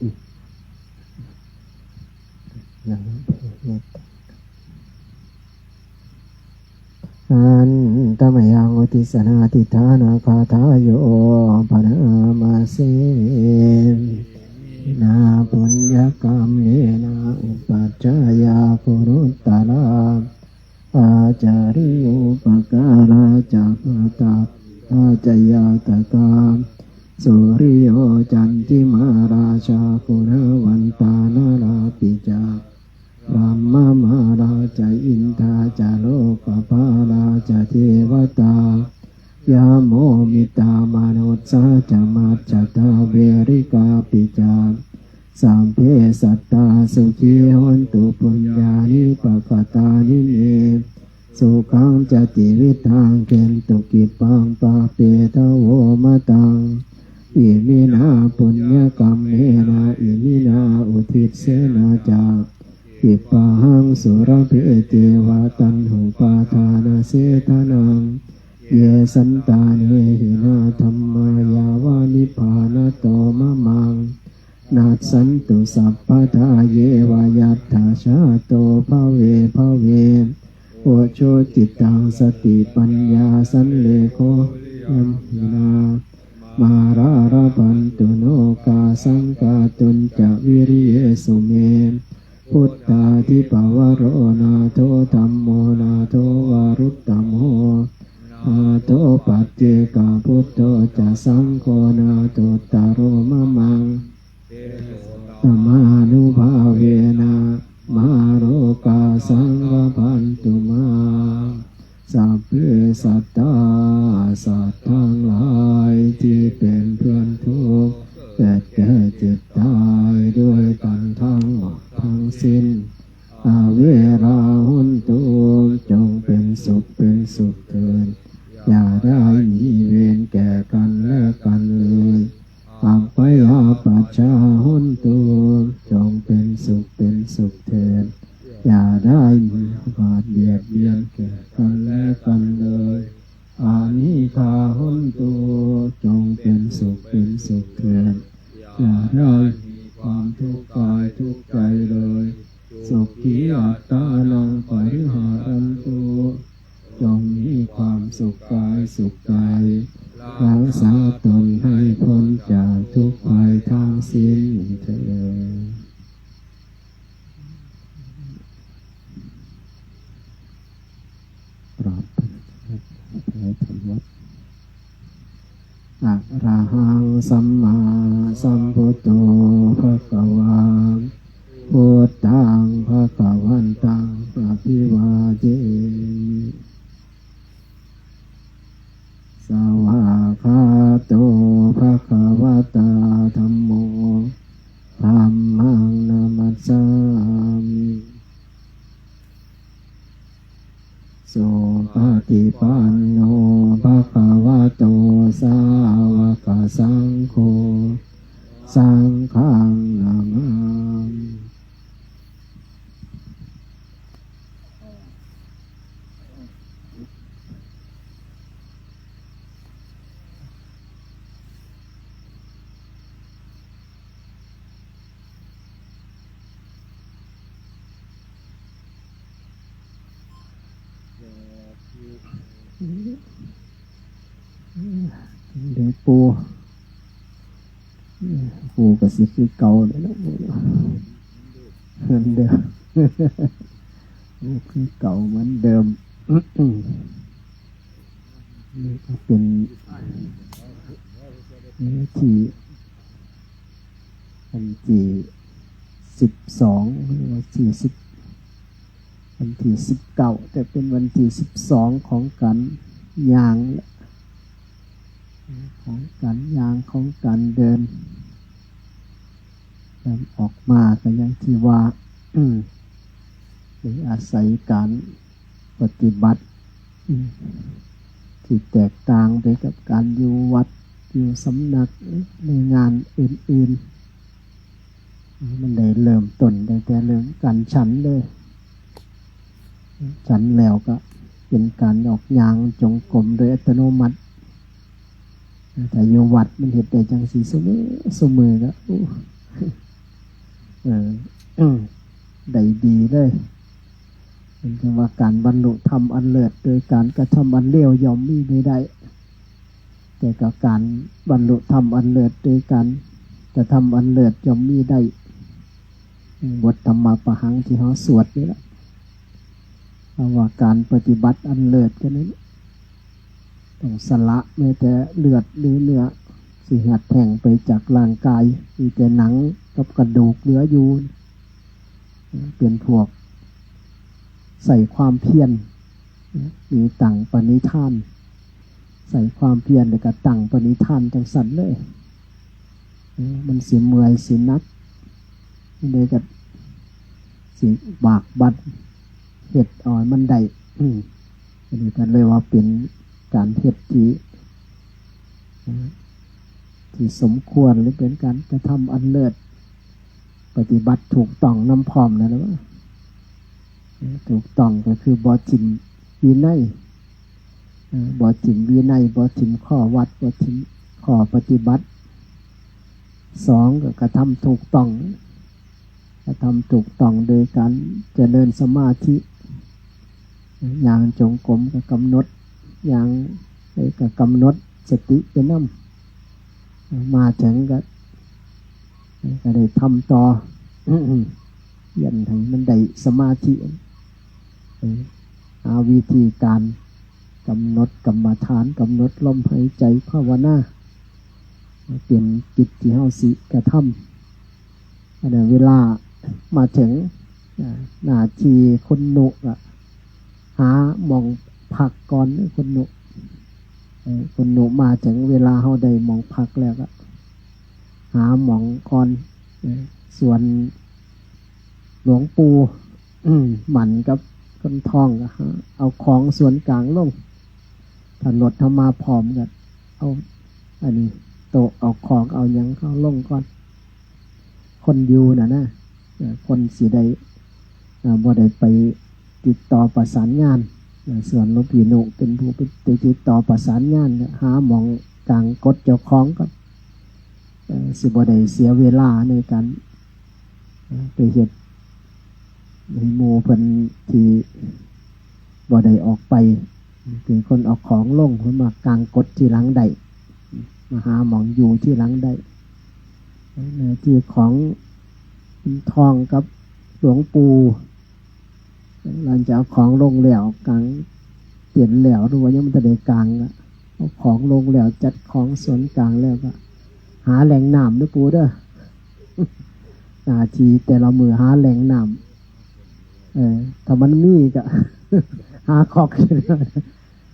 ันตมยังอุทิสนาทิฏฐานาคาทาโย ปนามาเส นาปุญญกรรมเมนะ อุปัจจายากุรุตตารา อาจาริโยปการาจะมาตาปิตาจะญาตกา สุริโยจันติมาราชา กุณาวันตานาราปิจา พรหมมาราจะอินทาจะโลกปาราจะเทวตา ยาโมมิตามนุสสาจะมัจจตาเวริกาปิจา สัพเพสัตตาสุขีโหนตุ ปุญญานิปกตานิเม สุขังจะติวิทังเขนตุกิปปังปาเปทโวมะตัง อิมินาปุญญกรรมเมนะ อิมินาอุทิสเสนาจะ กิปปะหังสุรเพเตวะตัณหุปาทานเสทนัง เยสันตาเนหินาธัมมายาวานิพพานะโตมะมัง นัสสันตุสัพพะทาเยวะยัตถาชาโตภะเวภะเว โอโชจิตตังสติปัญญาสันเลโค ยัมหินา มาราระพันตุโนกาสังกาตุนจะวิริเยสุเม พุทธาธิปวโรนาโทธัมโมนาโทวารุตตโม นาโทปัจเจกพุทโธจะสังโฆนาโทตโรมะมัง ตมานุภาเวนะ มาโรกาสังรพันตุมา สัพเพสัตตา สัตว์ทั้งหลายที่เป็นเพื่อนทุกข์เกิดแก่เจ็บตายด้วยกันทั้งหมดทั้งสิ้น อเวราหนตุ จงเป็นสุขเป็นสุขเถิด อย่าได้มีเวรแก่กันและกันเลย อัพพยาปัชชาหนตุ จงเป็นสุขเป็นสุขเถิด อย่าได้มีความเบียดเบียนแก่กันและกันเลย อานิคาหนตุ จงเป็นสุขเป็นสุขเถิด อย่าได้มีความทุกข์กายทุกข์ใจเลย สุขีอัตตานังปริหารันตุ จงมีความสุขกายสุขใจ รักษาตนให้พ้นจากทุกข์ภัยทั้งสิ้นเถิด กราบถวายธรรมวัตร อะระหังสัมมาสัมพุทโธ ภะคะวา พุทธัง ภะคะวันตัง อะภิวาเทมิ สวากขาโต ภะคะวะตา ธัมโม ธัมมัง นะมัสสามิ สุปฏิปันโน ภะคะวะโต สาวกสังโฆ สังฆัง นะมามิ เดี๋ยวปู ปูก็สิคือเก่าเลยนะ เหมือนเดิม คือเก่าเหมือนเดิม นี่ก็เป็นเนื้อที่ วันที่สิบสอง หรือว่าที่สิบ วันที่สิบเก้า แต่เป็นวันที่สิบสองของการย่าง ของการย่าง ของการเดิน การออกมาก็อย่างที่ว่า อืม โดยอาศัยการปฏิบัติ อืม ที่แตกต่างไปกับการอยู่วัด อยู่สำนัก ในงานอื่นๆ มันได้เริ่มต้นตั้งแต่เรื่องการฉันเลย ฉันแล้วก็เป็นการออกย่างจงกรมโดยอัตโนมัติ แต่อยู่วัดมันเฮ็ดได้จังซี่ซุมื้อ ซุมื้อก็ โอ้ เออ ได้ดีเลย มันจะว่าการบรรลุธรรมอันเลิศโดยการกระทำอันเลวย่อมมีไม่ได้ แต่ก็การบรรลุธรรมอันเลิศโดยการกระทำอันเลิศย่อมมีได้ บทธรรมปหังค์ที่เขาสวดนี่แหละ เพราะว่าการปฏิบัติอันเลิศก็นั้น ต้องสละแม้แต่เลือดหรือเนื้อ สิหัดแห่งไปจากร่างกาย มีแต่หนังกับกระดูกเหลืออยู่ เป็นพวกใส่ความเพียร มีตั้งปณิธาน ใส่ความเพียรแล้วก็ตั้งปณิธานจังสันเลย เออมันสิเมื่อยสิหนัก นี่เลยก็สิบากบั่นเฮ็ดเอาให้มันได้ อืมอันนี้ก็เลยว่าเป็นการเฮ็ดที่ ที่สมควรหรือเป็นการกระทำอันเลิศ ปฏิบัติถูกต้องนำพร้อมนั่นแหละว่า ถูกต้องก็คือบ่ถิ่มวินัย เอ่อบ่ถิ่มวินัย บ่ถิ่มข้อวัด บ่ถิ่มข้อปฏิบัติ สองก็กระทำถูกต้อง กระทำถูกต้องโดยการเจริญสมาธิ ย่างจงกรมก็กำหนด ย่างไปก็กำหนดสติไปนำ มาถึงก็ ก็ได้ทำต่อ เพียรให้มันได้สมาธิ เออหาวิธีการกำหนดกรรมฐาน กำหนดลมหายใจภาวนา เป็นกิจที่เฮาสิกระทำ อันนั้นเวลามาถึง อ่า หน้าที่คนหนุ่มอะ หาหม่องพักก่อนเด้อคนหนุ่ม เออ คนหนุ่มมาถึงเวลาเฮาได้หม่องพักแล้วก็ หาหม่องก่อน เออ ส่วนหลวงปู่ อืม หมั่นกับคนท้องก็หาเอาของส่วนกลางลง ถ้ารถเฮามาพร้อมก็เอา อันนี้โต๊ะเอาของเอาหยังเฮาลงก่อน คนอยู่น่ะนะ เอ่อ คนสิได้ เอ่อ บ่ได้ไปติดต่อประสานงาน เอ่อ ส่วนหลวงพี่หนุ่มเป็นผู้ไปติดต่อประสานงานเนี่ย หาหม่องกลางกดเจ้าของก่อน เอ่อ สิบ่ได้เสียเวลาในการ เอ่อ ไปเฮ็ดให้หมู่เพิ่นที่บ่ได้ออกไป เป็นคนเอาของลง เพิ่นมากลางกดทีหลังได้ มาหาหม่องอยู่ทีหลังได้ หน้าที่ของทองกับหลวงปู่ หลังจากเอาของลงแล้ว กลางเต็นท์แล้ว หรือว่ายังบ่ทันได้กลางอะ เอาของลงแล้ว จัดของส่วนกลางแล้วก็ หาแหล่งน้ำเด้อปู่เด้อ หน้าที่แต่ละมื้อหาแหล่งน้ำ เออ ถ้ามันมีก็ หาคอก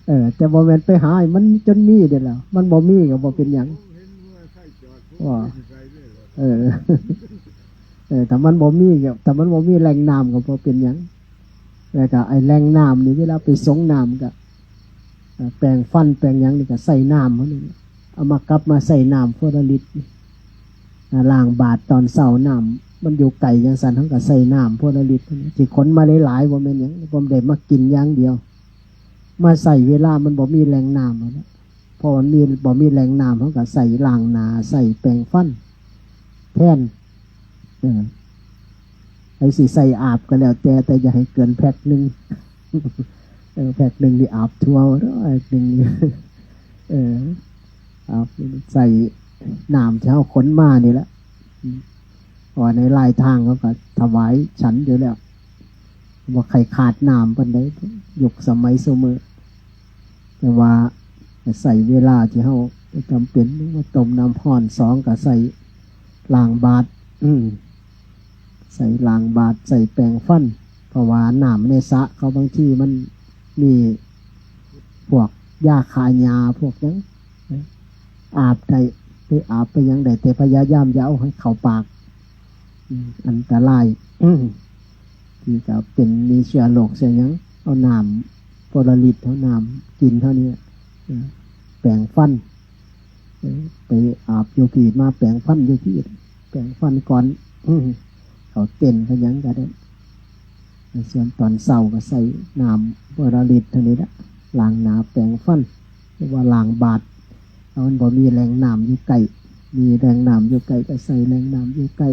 เออ แต่บ่แม่นไปหาให้มันจนมีเด้อล่ะ มันบ่มีก็บ่เป็นหยัง ว่า เออ เออ ถ้ามันบ่มีก็ ถ้ามันบ่มีแหล่งน้ำก็บ่เป็นหยัง แล้วก็ไอ้แหล่งน้ำนี่เวลาไปสรงน้ำก็ เอ่อ แปรงฟันแปรงหยังนี่ก็ใส่น้ำเฮานี่ เอามากลับมาใส่น้ำโพลาริสนี่ อ่า ล้างบาตรตอนเช้าน้ำมันอยู่ไกลจังซั่น เฮาก็ใส่น้ำโพลาริสนี่ สิขนมาหลายๆ บ่แม่นหยัง บ่ได้มากินอย่างเดียว มาใส่เวลามันบ่มีแหล่งน้ำหั้นนะ พอมันมี บ่มีแหล่งน้ำ เฮาก็ใส่ล้างหน้า ใส่แปรงฟันแทน เออ ไผสิใส่อาบก็แล้วแต่ แต่อย่าให้เกินแพ็คหนึ่ง เออ แพ็คหนึ่งนี่อาบทั่ว แพ็คหนึ่งนี่ เออ อาบ ใส่น้ำที่เฮาขนมานี่แหละ อืม เพราะว่าในลายทางเขาก็ถวายฉันอยู่แล้ว บ่ใครขาดน้ำปานใด ยุคสมัยซุมื้อ แต่ว่าใส่เวลาที่เฮาจำเป็น หนึ่งมาต้มน้ำร้อน สองก็ใส่ล้างบาตร อืม ใส่ล้างบาตร ใส่แปรงฟัน เพราะว่าน้ำในสระเขาบางทีมันมีพวกยาฆ่าหญ้าพวกหยัง อาบได้ ไปอาบไปหยังได้ แต่พยายามอย่าเอาให้เข้าปาก อืม อันตราย อืม ที่ก็เป็นมีเชื้อโรคเชื้อหยัง เอาน้ำโพลาริส เอาน้ำกินเท่านี้ เออ แปรงฟัน เออ ไปอาบอยู่พี้ มาแปรงฟันอยู่พี้ แปรงฟันก่อน อืม เข้าเต็นท์เข้าหยังก็ได้ ส่วนตอนเช้าก็ใส่น้ำโพลาริสเท่านี้ละ ล้างหน้าแปรงฟัน หรือว่าล้างบาตร ถ้ามันบ่มีแหล่งน้ำอยู่ใกล้ มีแหล่งน้ำอยู่ใกล้ก็ใส่แหล่งน้ำอยู่ใกล้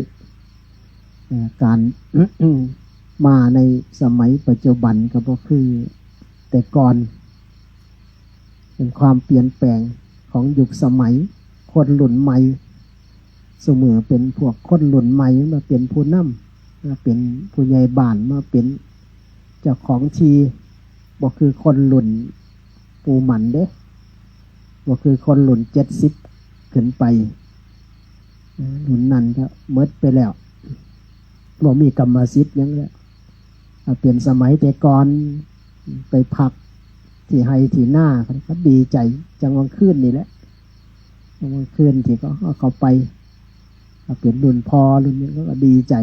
เอ่อการ มาในสมัยปัจจุบันก็บ่คือแต่ก่อน เป็นความเปลี่ยนแปลงของยุคสมัย คนรุ่นใหม่ ซุมื้อเป็นพวกคนรุ่นใหม่มาเป็นผู้นำ มาเป็นผู้ใหญ่บ้าน มาเป็นเจ้าของที่ บ่คือคนรุ่นปู่หมันเด้ บ่คือคนรุ่นเจ็ดสิบขึ้นไป เอ่อรุ่นนั้นก็หมดไปแล้ว บ่มีกรรมสิทธิ์หยังแล้ว ถ้าเป็นสมัยแต่ก่อน ไปพักที่ไฮ่ที่นา เขาก็ดีใจ จั่งกลางคืนนี่แหละ จั่งกลางคืนที่เขาเอาเข้าไป ถ้าเป็นรุ่นพ่อรุ่นนี้เขาก็ดีใจ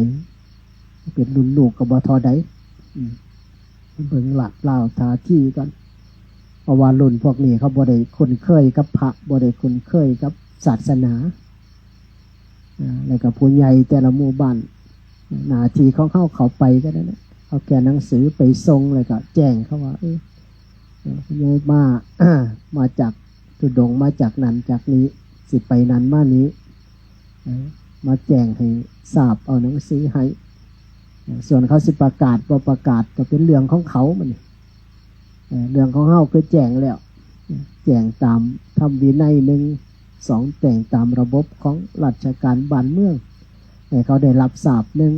เป็นรุ่นลูกก็บ่เท่าใด อืม เบิ่งลาดลาวท่าทีกัน เพราะว่ารุ่นพวกนี้เขาบ่ได้คุ้นเคยกับพระ บ่ได้คุ้นเคยกับศาสนา อ่า แล้วก็ผู้ใหญ่แต่ละหมู่บ้าน หน้าที่ของเขาเข้าไปก็นั่นแหละ เอาแค่หนังสือไปส่ง แล้วก็แจ้งเขาว่า เออ เออ ผู้ใหญ่มา มาจากธุดงค์ มาจากนั้นจากนี้ สิไปนั้นมานี้ เออ มาแจ้งให้ทราบ เอาหนังสือให้ เออ ส่วนเขาสิประกาศบ่ประกาศก็เป็นเรื่องของเขา มัน เอ่อ เรื่องของเฮาคือแจ้งแล้ว แจ้งตามธรรมวินัย หนึ่ง สอง แจ้งตามระบบของราชการบ้านเมือง ให้เขาได้รับทราบ หนึ่ง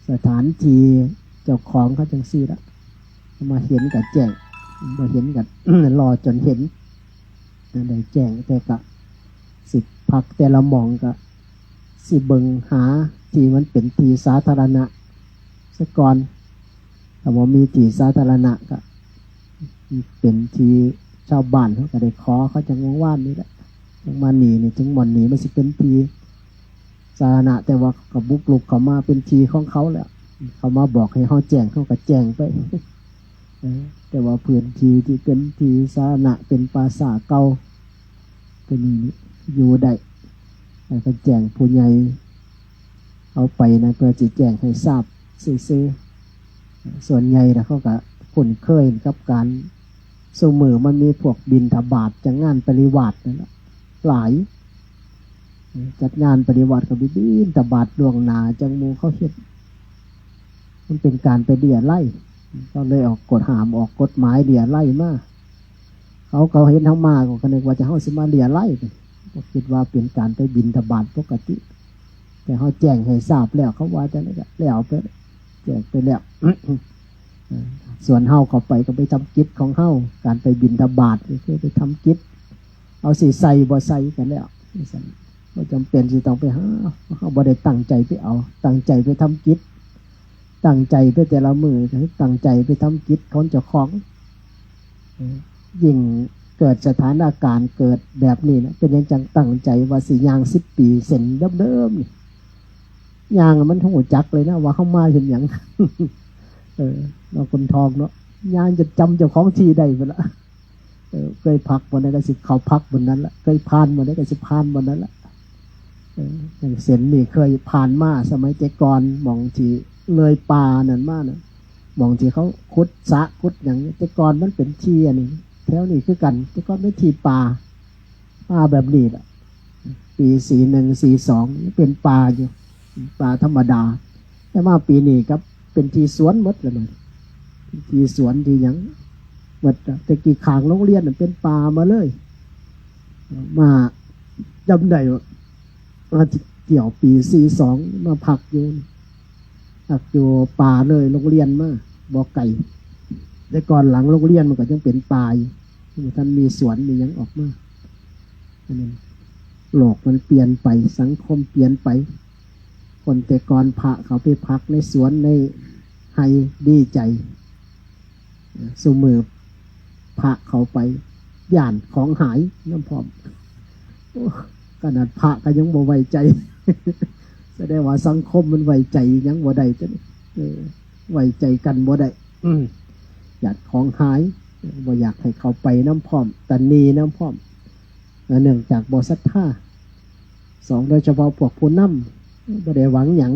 สถานที่เจ้าของเขาจั่งซี้ละ มาเห็นก็แจ้ง บ่เห็นก็ รอจนเห็น ได้แจ้ง แต่ก็สิพักแต่ละหม่องก็สิเบิ่งหาที่มันเป็นที่สาธารณะซะก่อน ถ้าบ่มีที่สาธารณะก็เป็นที่ชาวบ้านเขาก็ได้ขอเขาจั่งหว่างวานนี่แหละ จั่งมานี่นี่ จั่งหม่องนี่มันสิเป็นที่สาธารณะ แต่ว่าก็บุกรุกเข้ามาเป็นที่ของเขาแล้ว เขามาบอกให้เฮาแจ้ง เฮาก็แจ้งไป เออ แต่ว่าพื้นที่ที่เป็นที่สาธารณะ เป็นป่าช้าเก่า ตัวนี้อยู่ได้ แล้วก็แจ้งผู้ใหญ่เอาไปนะ เพื่อสิแจ้งให้ทราบซื่อๆ ส่วนใหญ่แล้วเขาก็คุ้นเคยกับการ ซุมื้อมันมีพวกบิณฑบาต จัดงานปริวาสนั่นแหละ หลาย จัดงานปริวาสก็ไปบิณฑบาตล่วงหน้า จั่งหมู่เขาเฮ็ด มันเป็นการไปเลี้ยไล่ เขาเลยออกกฎห้าม ออกกฎหมายเลี้ยไล่มา เขา เขาเห็นเฮามาก็นึกว่าจะ เฮาสิมาเลี้ยไล่ ก็คิดว่าเป็นการไปบิณฑบาตปกติ แต่เฮาแจ้งให้ทราบแล้ว เขาว่าจั่งใดก็แล้วไป แจ้งไปแล้ว ส่วนเฮาเข้าไปก็ไปทำกิจของเฮา การไปบิณฑบาตก็คือไปทำกิจ เอาสิใส่บ่ใส่ก็แล้ว บ่จำเป็นสิต้องไปหา เฮาบ่ได้ตั้งใจไปเอา ตั้งใจไปทำกิจ ตั้งใจไปแต่ละมื้อก็คือตั้งใจไปทำกิจของเจ้าของ เออ ยิ่งเกิดสถานการณ์เกิดแบบนี้นะ เป็นหยังจั่งตั้งใจว่าสิย่างสิบปีเส้นเดิมๆนี่ ย่างมันฮู้จักเลยนะว่าเฮามาเฮ็ดหยัง เออ เนาะ คนทองเนาะ ย่างจนจำเจ้าของที่ได้พุ้นละ เออ เคยพักบ่อนใดก็สิเข้าพักบ่อนนั้นละ เคยผ่านบ่อนใดก็สิผ่านบ่อนนั้นละ เออ อย่างเส้นนี่เคยผ่านมาสมัยแต่ก่อน หม่องที่เลยป่านั่นมาน่ะ หม่องที่เขาขุดสระขุดหยัง แต่ก่อนมันเป็นที่อันนี้ แถวนี้คือกัน แต่ก่อนเป็นที่ป่า ป่าแบบนี้ล่ะ ปีสี่หนึ่ง สี่สอง เป็นป่าอยู่ ป่าธรรมดา แต่มาปีนี้ครับ เป็นที่สวนหมดแล้วมัน ที่สวนที่หยังหมดอะ แต่กี้ข้างโรงเรียนน่ะเป็นป่ามาเลย มาจำได้ว่า มาเที่ยวปีสี่สอง มาพักอยู่ พักอยู่ป่าเลยโรงเรียนมา บ่ไกล แต่ก่อนหลังโรงเรียนมันก็ยังเป็นป่าอยู่ บ่ทันมีสวนมีหยังออกมา อันนี้ โลกมันเปลี่ยนไป สังคมเปลี่ยนไป คนแต่ก่อนพระเขาไปพักในสวนในไฮ่ดีใจ ซุมื้อพระเขาไป ย้านของหายนำพร้อม โอ้ ขนาดพระก็ยังบ่ไว้ใจ แสดงว่าสังคมมันไว้ใจหยังบ่ได้จ้ะนี่ เออ ไว้ใจกันบ่ได้ อืม ย้านของหาย บ่อยากให้เข้าไปนำพร้อม ตระหนี่นำพร้อม เอ่อ เนื่องจากบ่ศรัทธา สอง โดยเฉพาะพวกผู้นำ บ่ได้หวังหยัง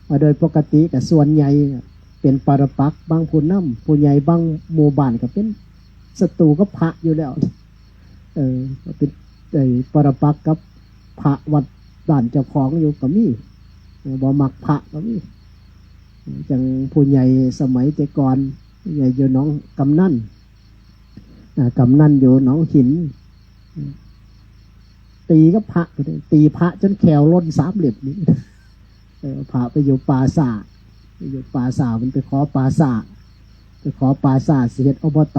ว่าโดยปกติก็ส่วนใหญ่เป็นปรปักษ์ บางผู้นำ ผู้ใหญ่บางหมู่บ้านก็เป็นศัตรูกับพระอยู่แล้ว เออ ก็เป็น ไอ้ ปรปักษ์กับพระวัดบ้านเจ้าของอยู่ก็มี บ่มักพระก็มี จังผู้ใหญ่สมัยแต่ก่อน ผู้ใหญ่อยู่หนองกำนัน อ่ากำนันอยู่หนองหิน ตีกับพระ ตีพระจนแขวหล่นสามเหลี่ยมนี่ เออ พระไปอยู่ป่าช้า ไปอยู่ป่าช้า มันไปขอป่าช้า ไปขอป่าช้าสิเฮ็ด อบต.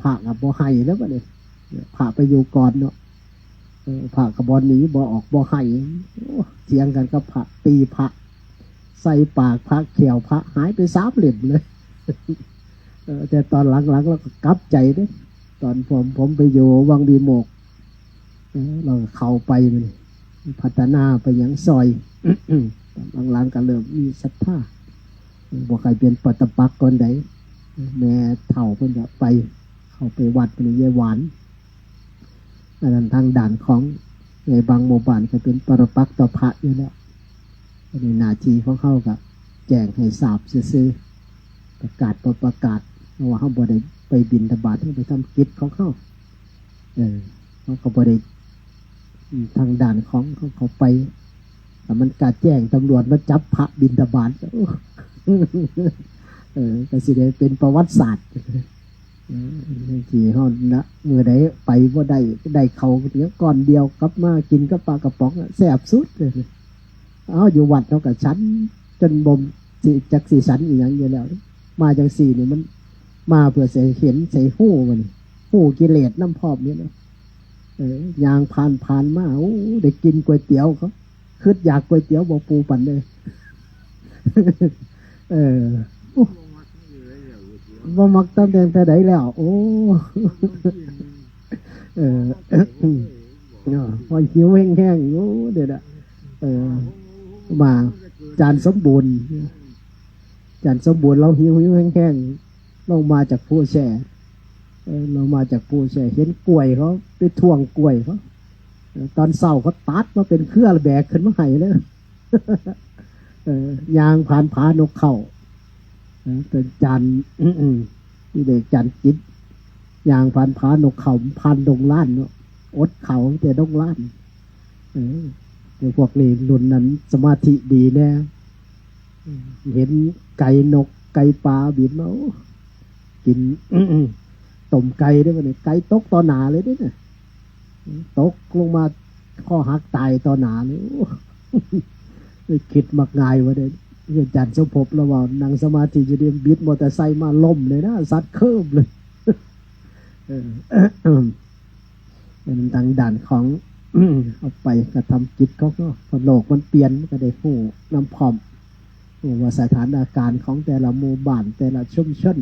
พระก็บ่ให้แล้วบัดนี้ พระไปอยู่ก่อนเนาะ เออ พระก็บ่หนี บ่ออก บ่ให้ โอ้ เถียงกันกับพระ ตีพระ ใส่ปากพระ แขวพระหายไปสามเหลี่ยมเลย เออ แต่ตอนหลังๆ เราก็กลับใจเด้ ตอนผม ผมไปอยู่วังวีโมกข์ เออ เราก็เข้าไปมัน พัฒนาไปหยังซอย ตอนหลังๆ ก็เริ่มมีศรัทธา บ่ใครเป็นปตปักษ์ก่อนใด แม่เฒ่าเพิ่นก็ไป เข้าไปวัดนี่ ยายหวาน อันนั้นทางด้านของในบางหมู่บ้านก็เป็นปตปักษ์ต่อพระอยู่แล้ว อันนี้หน้าที่ของเฮาก็แจ้งให้ทราบซื่อๆ ประกาศบ่ประกาศ เพราะว่าเฮาบ่ได้ไปบิณฑบาต เฮาไปทำกิจของเฮา เออ เฮาก็บ่ได้ อืม ทางด้านของเขา เขาไป แต่มันกะแจ้งตำรวจมาจับพระบิณฑบาต เออ ก็สิได้เป็นประวัติศาสตร์ เออ ที่เฮานะ มื้อใดไปบ่ได้ ได้เข้าเดี๋ยวก้อนเดียว กลับมากินกับปลากระป๋องอะ แซ่บสุดเลย เอาอยู่วัดเฮาก็ฉัน จนบ่สิ จักสิฉันอีหยังอยู่แล้ว มาจังซี่นี่มัน มาเพื่อสิเห็น สิฮู้มัน ฮู้กิเลสนำพร้อมนี่นะ เออ ย่างผ่านผ่านมา โอ้ ได้กินก๋วยเตี๋ยวเขา คิดอยากก๋วยเตี๋ยวบ่ปูปันเลย เออ โอ้ บ่มักตำแหน่งแต่ใดแล้ว โอ้ เออ เนาะ พอหิวแห้งๆ โอ้ เดี๋ยวนะ เออ มา จานสมบูรณ์ จานสมบูรณ์ เราหิวหิวแห้งๆ ลงมาจากภูแช่ เออ ลงมาจากภูแช่ เห็นกล้วยเขา ไปท่วงกล้วยเขา เออ ตอนเช้าเขาตัดมาเป็นเครือแบกขึ้นมาให้เลย เออ ย่างผ่านผานกเขา เออ เป็นจาน อืมๆ นี่เด็กจานจิต ย่างผ่านผานกเขา ผ่านดงล้านเนาะ อดเขาแต่ดงล้าน เออ แต่พวกนี้รุ่นนั้นสมาธิดีแน่ เห็นไก่นกไก่ปลาบินมา โอ้ กิน ต้มไก่เด้อบัดนี้ ไก่ตกต่อหน้าเลยเด้อเนี่ย ตกลงมา คอหักตายต่อหน้าเลย โอ้ ไปคิดมักง่ายว่าเด้อ อาจารย์สมภพเราว่านั่งสมาธิอยู่ดี บิดมอเตอร์ไซค์มาล้มเลยนะ สัตว์เคิบเลย เออ เป็นทางด้านของ เอาไปกระทำกิจเขาก็ พอโลกมันเปลี่ยน มันก็ได้ฮู้นำพร้อม ฮู้ว่าสถานการณ์ของแต่ละหมู่บ้าน แต่ละชุมชน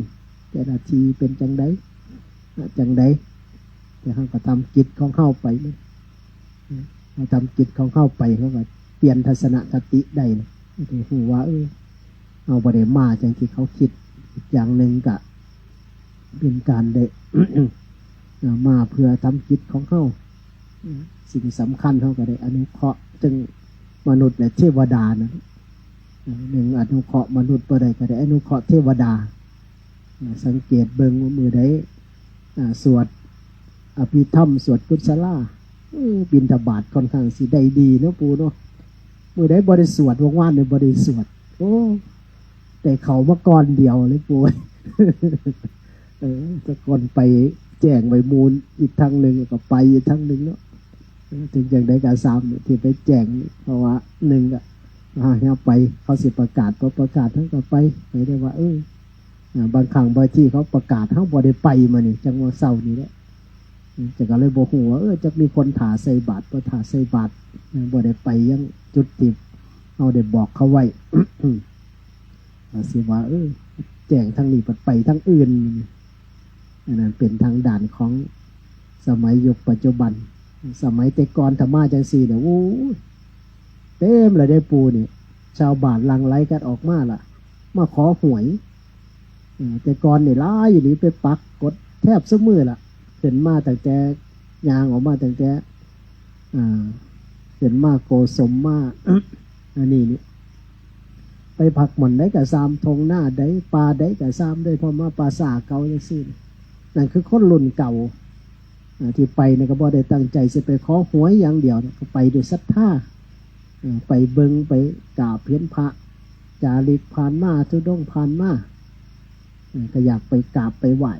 แต่ละที่เป็นจังใด จังใด แต่เฮากระทำกิจของเฮาไปนะ เฮาทำกิจของเฮาไป เฮาก็เปลี่ยนทัศนคติได้นะ ได้ฮู้ว่า เออ เฮาบ่ได้มาจังที่เขาคิด อีกอย่างหนึ่งก็เป็นการได้ มาเพื่อทำกิจของเฮา สิ่งสำคัญเฮาก็ได้อนุเคราะห์ จั่งมนุษย์และเทวดานะ หนึ่งอนุเคราะห์มนุษย์บ่ได้ก็ได้อนุเคราะห์เทวดา สังเกตเบิ่งว่ามื้อใด อ่า สวดอภิธรรม สวดกุศลา เออ บิณฑบาตค่อนข้างสิได้ดีเนาะปู่เนาะ มื้อใดบ่ได้สวด ว่างๆ เนี่ยบ่ได้สวด โอ้ แต่เข้ามาก้อนเดียวเลยปู่ เออ แต่ก่อนไปแจ้งไว้หมู่อีกทางหนึ่ง ก็ไปอีกทางหนึ่งเนาะ เออ ถึงจังใดก็ตามเนี่ยที่ไปแจ้งเนี่ย เพราะว่าหนึ่งก็ อ่า เฮาไป เขาสิประกาศ พอประกาศเฮาก็ไป ไปได้ว่า เออ อ่า บางครั้งบางที่เขาประกาศ เฮาบ่ได้ไปมานี่ จังว่าเศร้านี่แหละ อืม แต่ก็เลยบ่ฮู้ว่า เออ จักมีคนถ่าใส่บาตร บ่ถ่าใส่บาตร เออ บ่ได้ไปยังจุดที่เฮาได้บอกเขาไว้ อาจสิว่า เออ แจ้งทางนี้ บัดไปทางอื่น อันนั้นเป็นทางด้านของสมัยยุคปัจจุบัน สมัยแต่ก่อนถ้ามาจังซี่เนี่ย โอ้ย เต็มเลยได้ปู่นี่ ชาวบ้านหลั่งไหลกันออกมาล่ะ มาขอหวย เออ แต่ก่อนนี่หลายอีหลี ไปปักกดแทบซุมื้อล่ะ ขึ้นมาตั้งแต่ ย่างออกมาตั้งแต่ อ่า ขึ้นมาโกสมมา อันนี้นี่ ไปพักหม่อนใดก็ตาม ท่งนาใด ป่าใดก็ตาม ได้พอมาป่าช้าเก่าจังซี่ นั่นคือคนรุ่นเก่า อ่า ที่ไปนี่ก็บ่ได้ตั้งใจสิไปขอหวยอย่างเดียวนะ ก็ไปด้วยศรัทธา เออไปเบิ่งไปกราบเห็นพระ จาริกผ่านมา ธุดงค์ผ่านมา เออก็อยากไปกราบไปไหว้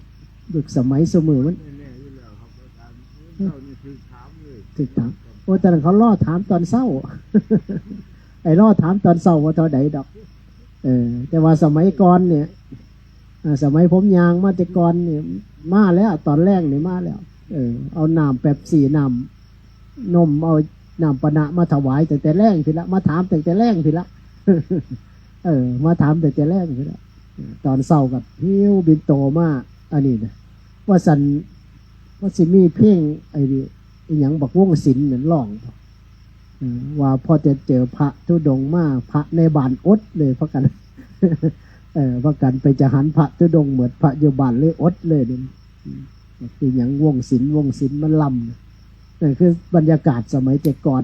ยุคสมัยซุมื้อมัน แน่ๆอยู่แล้วครับอาจารย์เจ้านี่คือถามเลย ถูกถาม โอ้ตอนนั้นเขารอถามตอนเช้า ไอ้รอถามตอนเช้าว่าเท่าใดดอก เออ แต่ว่าสมัยก่อนเนี่ย อ่า สมัยผมย่างมาแต่ก่อนเนี่ย มาแล้ว ตอนแลงนี่มาแล้ว เออ เอาน้ำเป๊ปซี่ น้ำนม เอาน้ำปานะมาถวายตั้งแต่แลงพี้ละ มาถามตั้งแต่แลงพี้ละ เออ มาถามตั้งแต่แลงพี้ละ ตอนเช้าก็หิ้วปิ่นโตมา อันนี้นะ ว่าซั่น ว่าสิมีเพลงไอ้นี่ อิหยังบักวงศิลป์นั่นร้อง เออ ว่าพอจะเจอพระธุดงค์มา พระในบ้านอดเลย พากัน เออ พากันไปจะหันพระธุดงค์ เหมือนพระอยู่บ้านเลยอดเลยนี่ อืม คือหยังวงศิลป์ วงศิลป์มันลำ นั่นคือบรรยากาศสมัยแต่ก่อน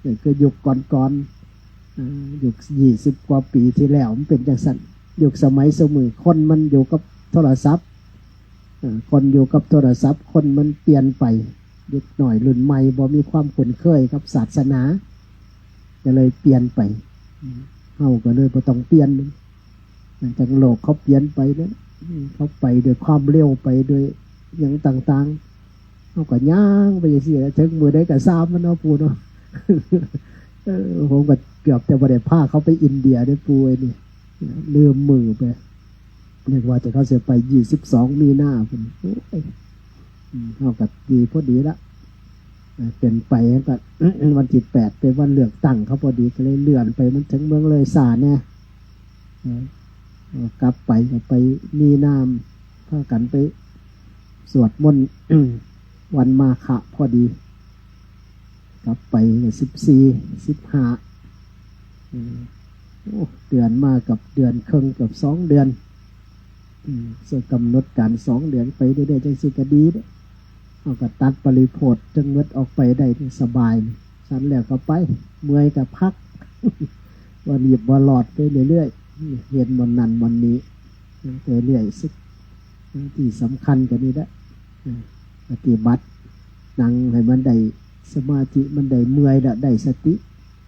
นั่นคือยุคก่อนๆ เอ่อ ยุคยี่สิบกว่าปีที่แล้วมันเป็นจังซั่น ยุคสมัยซุมื้อคนมันอยู่กับโทรศัพท์ เอ่อ คนอยู่กับโทรศัพท์ คนมันเปลี่ยนไป เด็กน้อยรุ่นใหม่บ่มีความคุ้นเคยกับศาสนา ก็เลยเปลี่ยนไป อืม เฮาก็เลยบ่ต้องเปลี่ยน มันจั่งโลกเขาเปลี่ยนไปเนี่ย อืม เขาไปด้วยความเร็ว ไปด้วยหยังต่างๆ เฮาก็ย่างไปจังซี่แหละ ถึงมื้อใดก็ซ่างมันเนาะปู่เนาะ เออ ผมก็เกือบจะบ่ได้พาเขาไปอินเดียเด้อปู่เอ้ยนี่ ลืมมื้อไป นึกว่าจะเขาสิไปยี่สิบสองมีนาพุ้น โอ้ย อืม เฮาก็ดีพอดีละ เออ เป็นไปก็ วันที่แปดเป็นวันเลือกตั้งเขาพอดี ก็เลยเลื่อนไป มันถึงเมืองเลยช้าแน่ เออ เออ กลับไปก็ไปมีนา พากันไปสวดมนต์ วันมาฆะพอดี กลับไปก็สิบสี่ สิบห้า อืม โอ้ เดือนมากับเดือนครึ่ง เกือบสองเดือน อืม ส่วนกำหนดการสองเดือนไปเรื่อยๆ จังซี่ก็ดีเด้อ เฮาก็ตัดปริโภทจั่งหมดออกไปได้นี่สบายนี่ ซั่นแล้วก็ไป เมื่อยก็พัก บ่รีบบ่หลอดไปเรื่อยๆ เฮ็ดหม่องนั้นหม่องนี้ไปเรื่อย สุดที่สำคัญก็นี่แหละ ปฏิบัติ นั่งให้มันได้สมาธิ มันได้เมื่อยแล้วได้สติ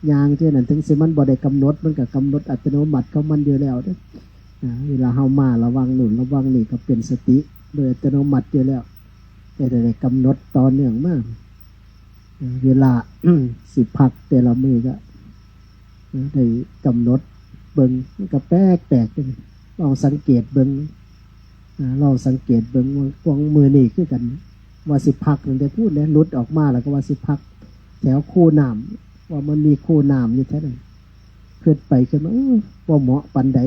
ย่างเท่านั้น ถึงสิมันบ่ได้กำหนด มันก็กำหนดอัตโนมัติของมันอยู่แล้วเด้อ อ่า เวลาเฮามาระวังนู่นระวังนี่ก็เป็นสติโดยอัตโนมัติอยู่แล้ว แต่ได้กำหนดต่อเนื่องมา เวลา สิพักแต่ละมื้อก็ ได้กำหนดเบิ่ง มันก็แปลกๆ เด้ ลองสังเกตเบิ่ง อ่า ลองสังเกตเบิ่งว่า ว่ามื้อนี้คือกัน ว่าสิพักนั่นแต่พูดแล้ว หลุดออกมาแล้วก็ว่าสิพัก แถวคูน้ำ ว่ามันมีคูน้ำอยู่แถวนั้น คิดไปคิดมา เออ บ่เหมาะปานใด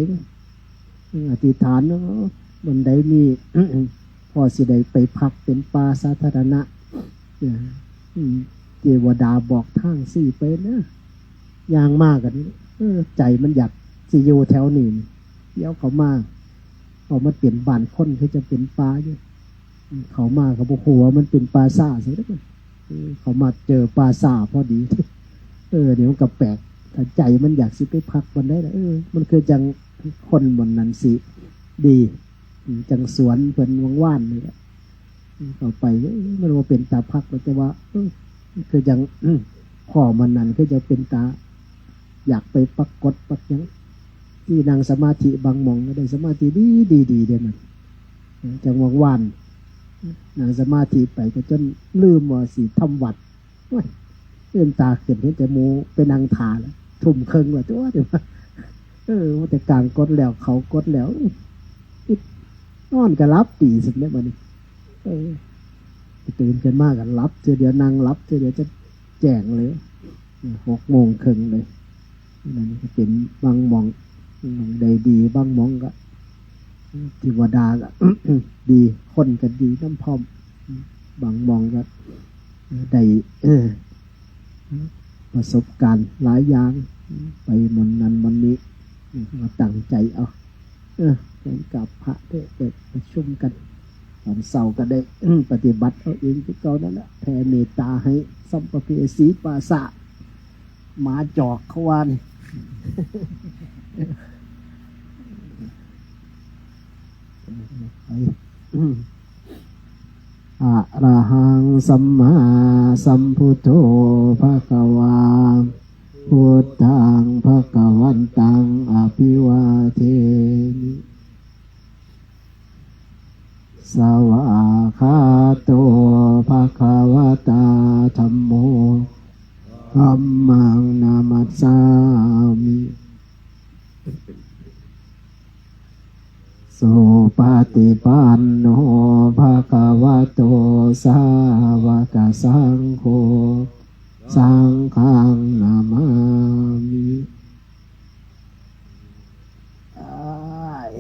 เออ อธิษฐานเนาะ มันได้มี พอสิได้ไปพักเป็นป่าสาธารณะ เออ อืม เทวดาบอกทางสิไปนะ ย่างมากัน เออ ใจมันอยากสิอยู่แถวนี้นี่ เดี๋ยวเขามา เขามาเปลี่ยนบ้านคน คือจะเป็นป่าอยู่ อืม เขามาเขาบอกว่ามันเป็นป่าช้าสิ เออ เขามาเจอป่าช้าพอดี เออ เดี๋ยวมันก็แปลก ถ้าใจมันอยากสิไปพักบอนใดล่ะ เออ มันคือจั่งคนบอนนั้นสิดี อืม จั่งสวนเพิ่นว่างๆ นี่แหละ อืม เข้าไป เออ มันบ่เป็นตาพักหรอก แต่ว่า เออ คือจั่ง อืม พ้อหม่องนั้นคือจั่งเป็นตา อยากไปปรากฏปักหยัง ที่นั่งสมาธิบางหม่องก็ได้สมาธิดีๆ เด้มัน เออ จั่งว่างๆ นั่งสมาธิไปก็จนลืมว่าสิทำวัตร โอ้ย ตื่นตาขึ้นเห็นแต่หมู่ไปนั่งถ่าแล้ว ทุ่มครึ่งแล้ว ตัวเดียว เออ ว่าแต่กลางกดแล้ว เขากดแล้ว อิ๊ด นอนก็หลับดีสุดแล้วบัดนี้ เออ ตื่นขึ้นมาก็หลับเทื่อเดียว นั่งหลับเทื่อเดียวจะแจ้งเลย หกโมงครึ่งเลย นั่นก็เป็นบางหม่อง หม่องใดดี บางหม่องก็ เทวดาก็ ดี คนก็ดีนำพร้อม บางหม่องก็ ได้ เออ ประสบการณ์หลายอย่าง ไปหม่องนั้นหม่องนี้ ก็ตั้งใจเอา เออ ไปกราบพระเด้อ ไปประชุมกัน ตอนเช้าก็ได้ ปฏิบัติเอาเองคือเก่านั่นแหละ แผ่เมตตาให้สัมภเวสีป่าช้า หมาจอกเขาว่านี่ ไป อะระหังสัมมาสัมพุทโธภะคะวา พุทธังภะคะวันตังอะภิวาเทมิ สวากขาโตภะคะวะตาธัมโม ธัมมังนะมัสสามิ สุปฏิปันโนภะคะวะโต สาวกสังโฆ สังฆังนะมามิ อ้าย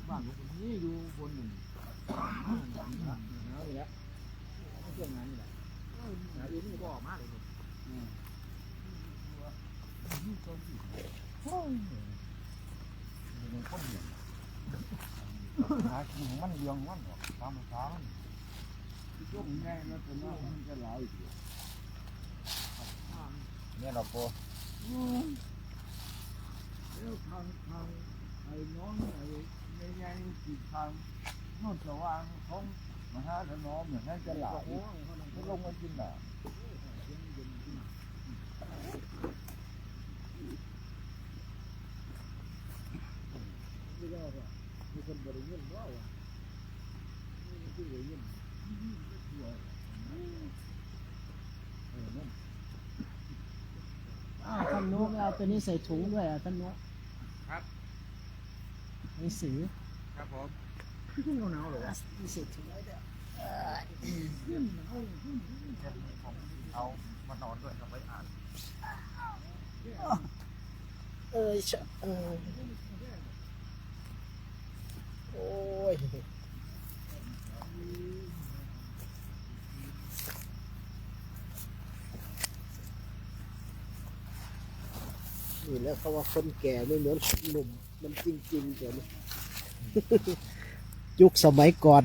บ้านผมนี่อยู่บนหนึ่ง หนาวอยู่แล้ว ช่วงนั้นนี่แหละ หนาวอยู่นี่ก็ออกมาเลย หากินของมันเลี้ยงมันหรอก ตามภาษามัน ช่วงนี้แล้วแต่ว่ามันจะหลายอยู่ เนี่ยเราโป อืม แล้วทาง ทาง ไอ้น้อง ไอ้ใหญ่ๆ ติดทาง โนนสว่างของมหาถนอมเนี่ย ให้จะหลาย ให้ลงมากินน่ะ อ้าว ท่านนุ เอาตัวนี้ใส่ถุงด้วยอ่ะ ท่านนุ ครับ หนังสือ ครับผม หนังสือถุงไว้ด้วย เอามานอนด้วยครับ ไว้อ่าน เอ้ย ชะ เอ้ย โอ้ย นี่แหละเขาว่าคนแก่ไม่เหมือนคนหนุ่ม มันจริงๆ เดี๋ยวนี้ ยุคสมัยก่อน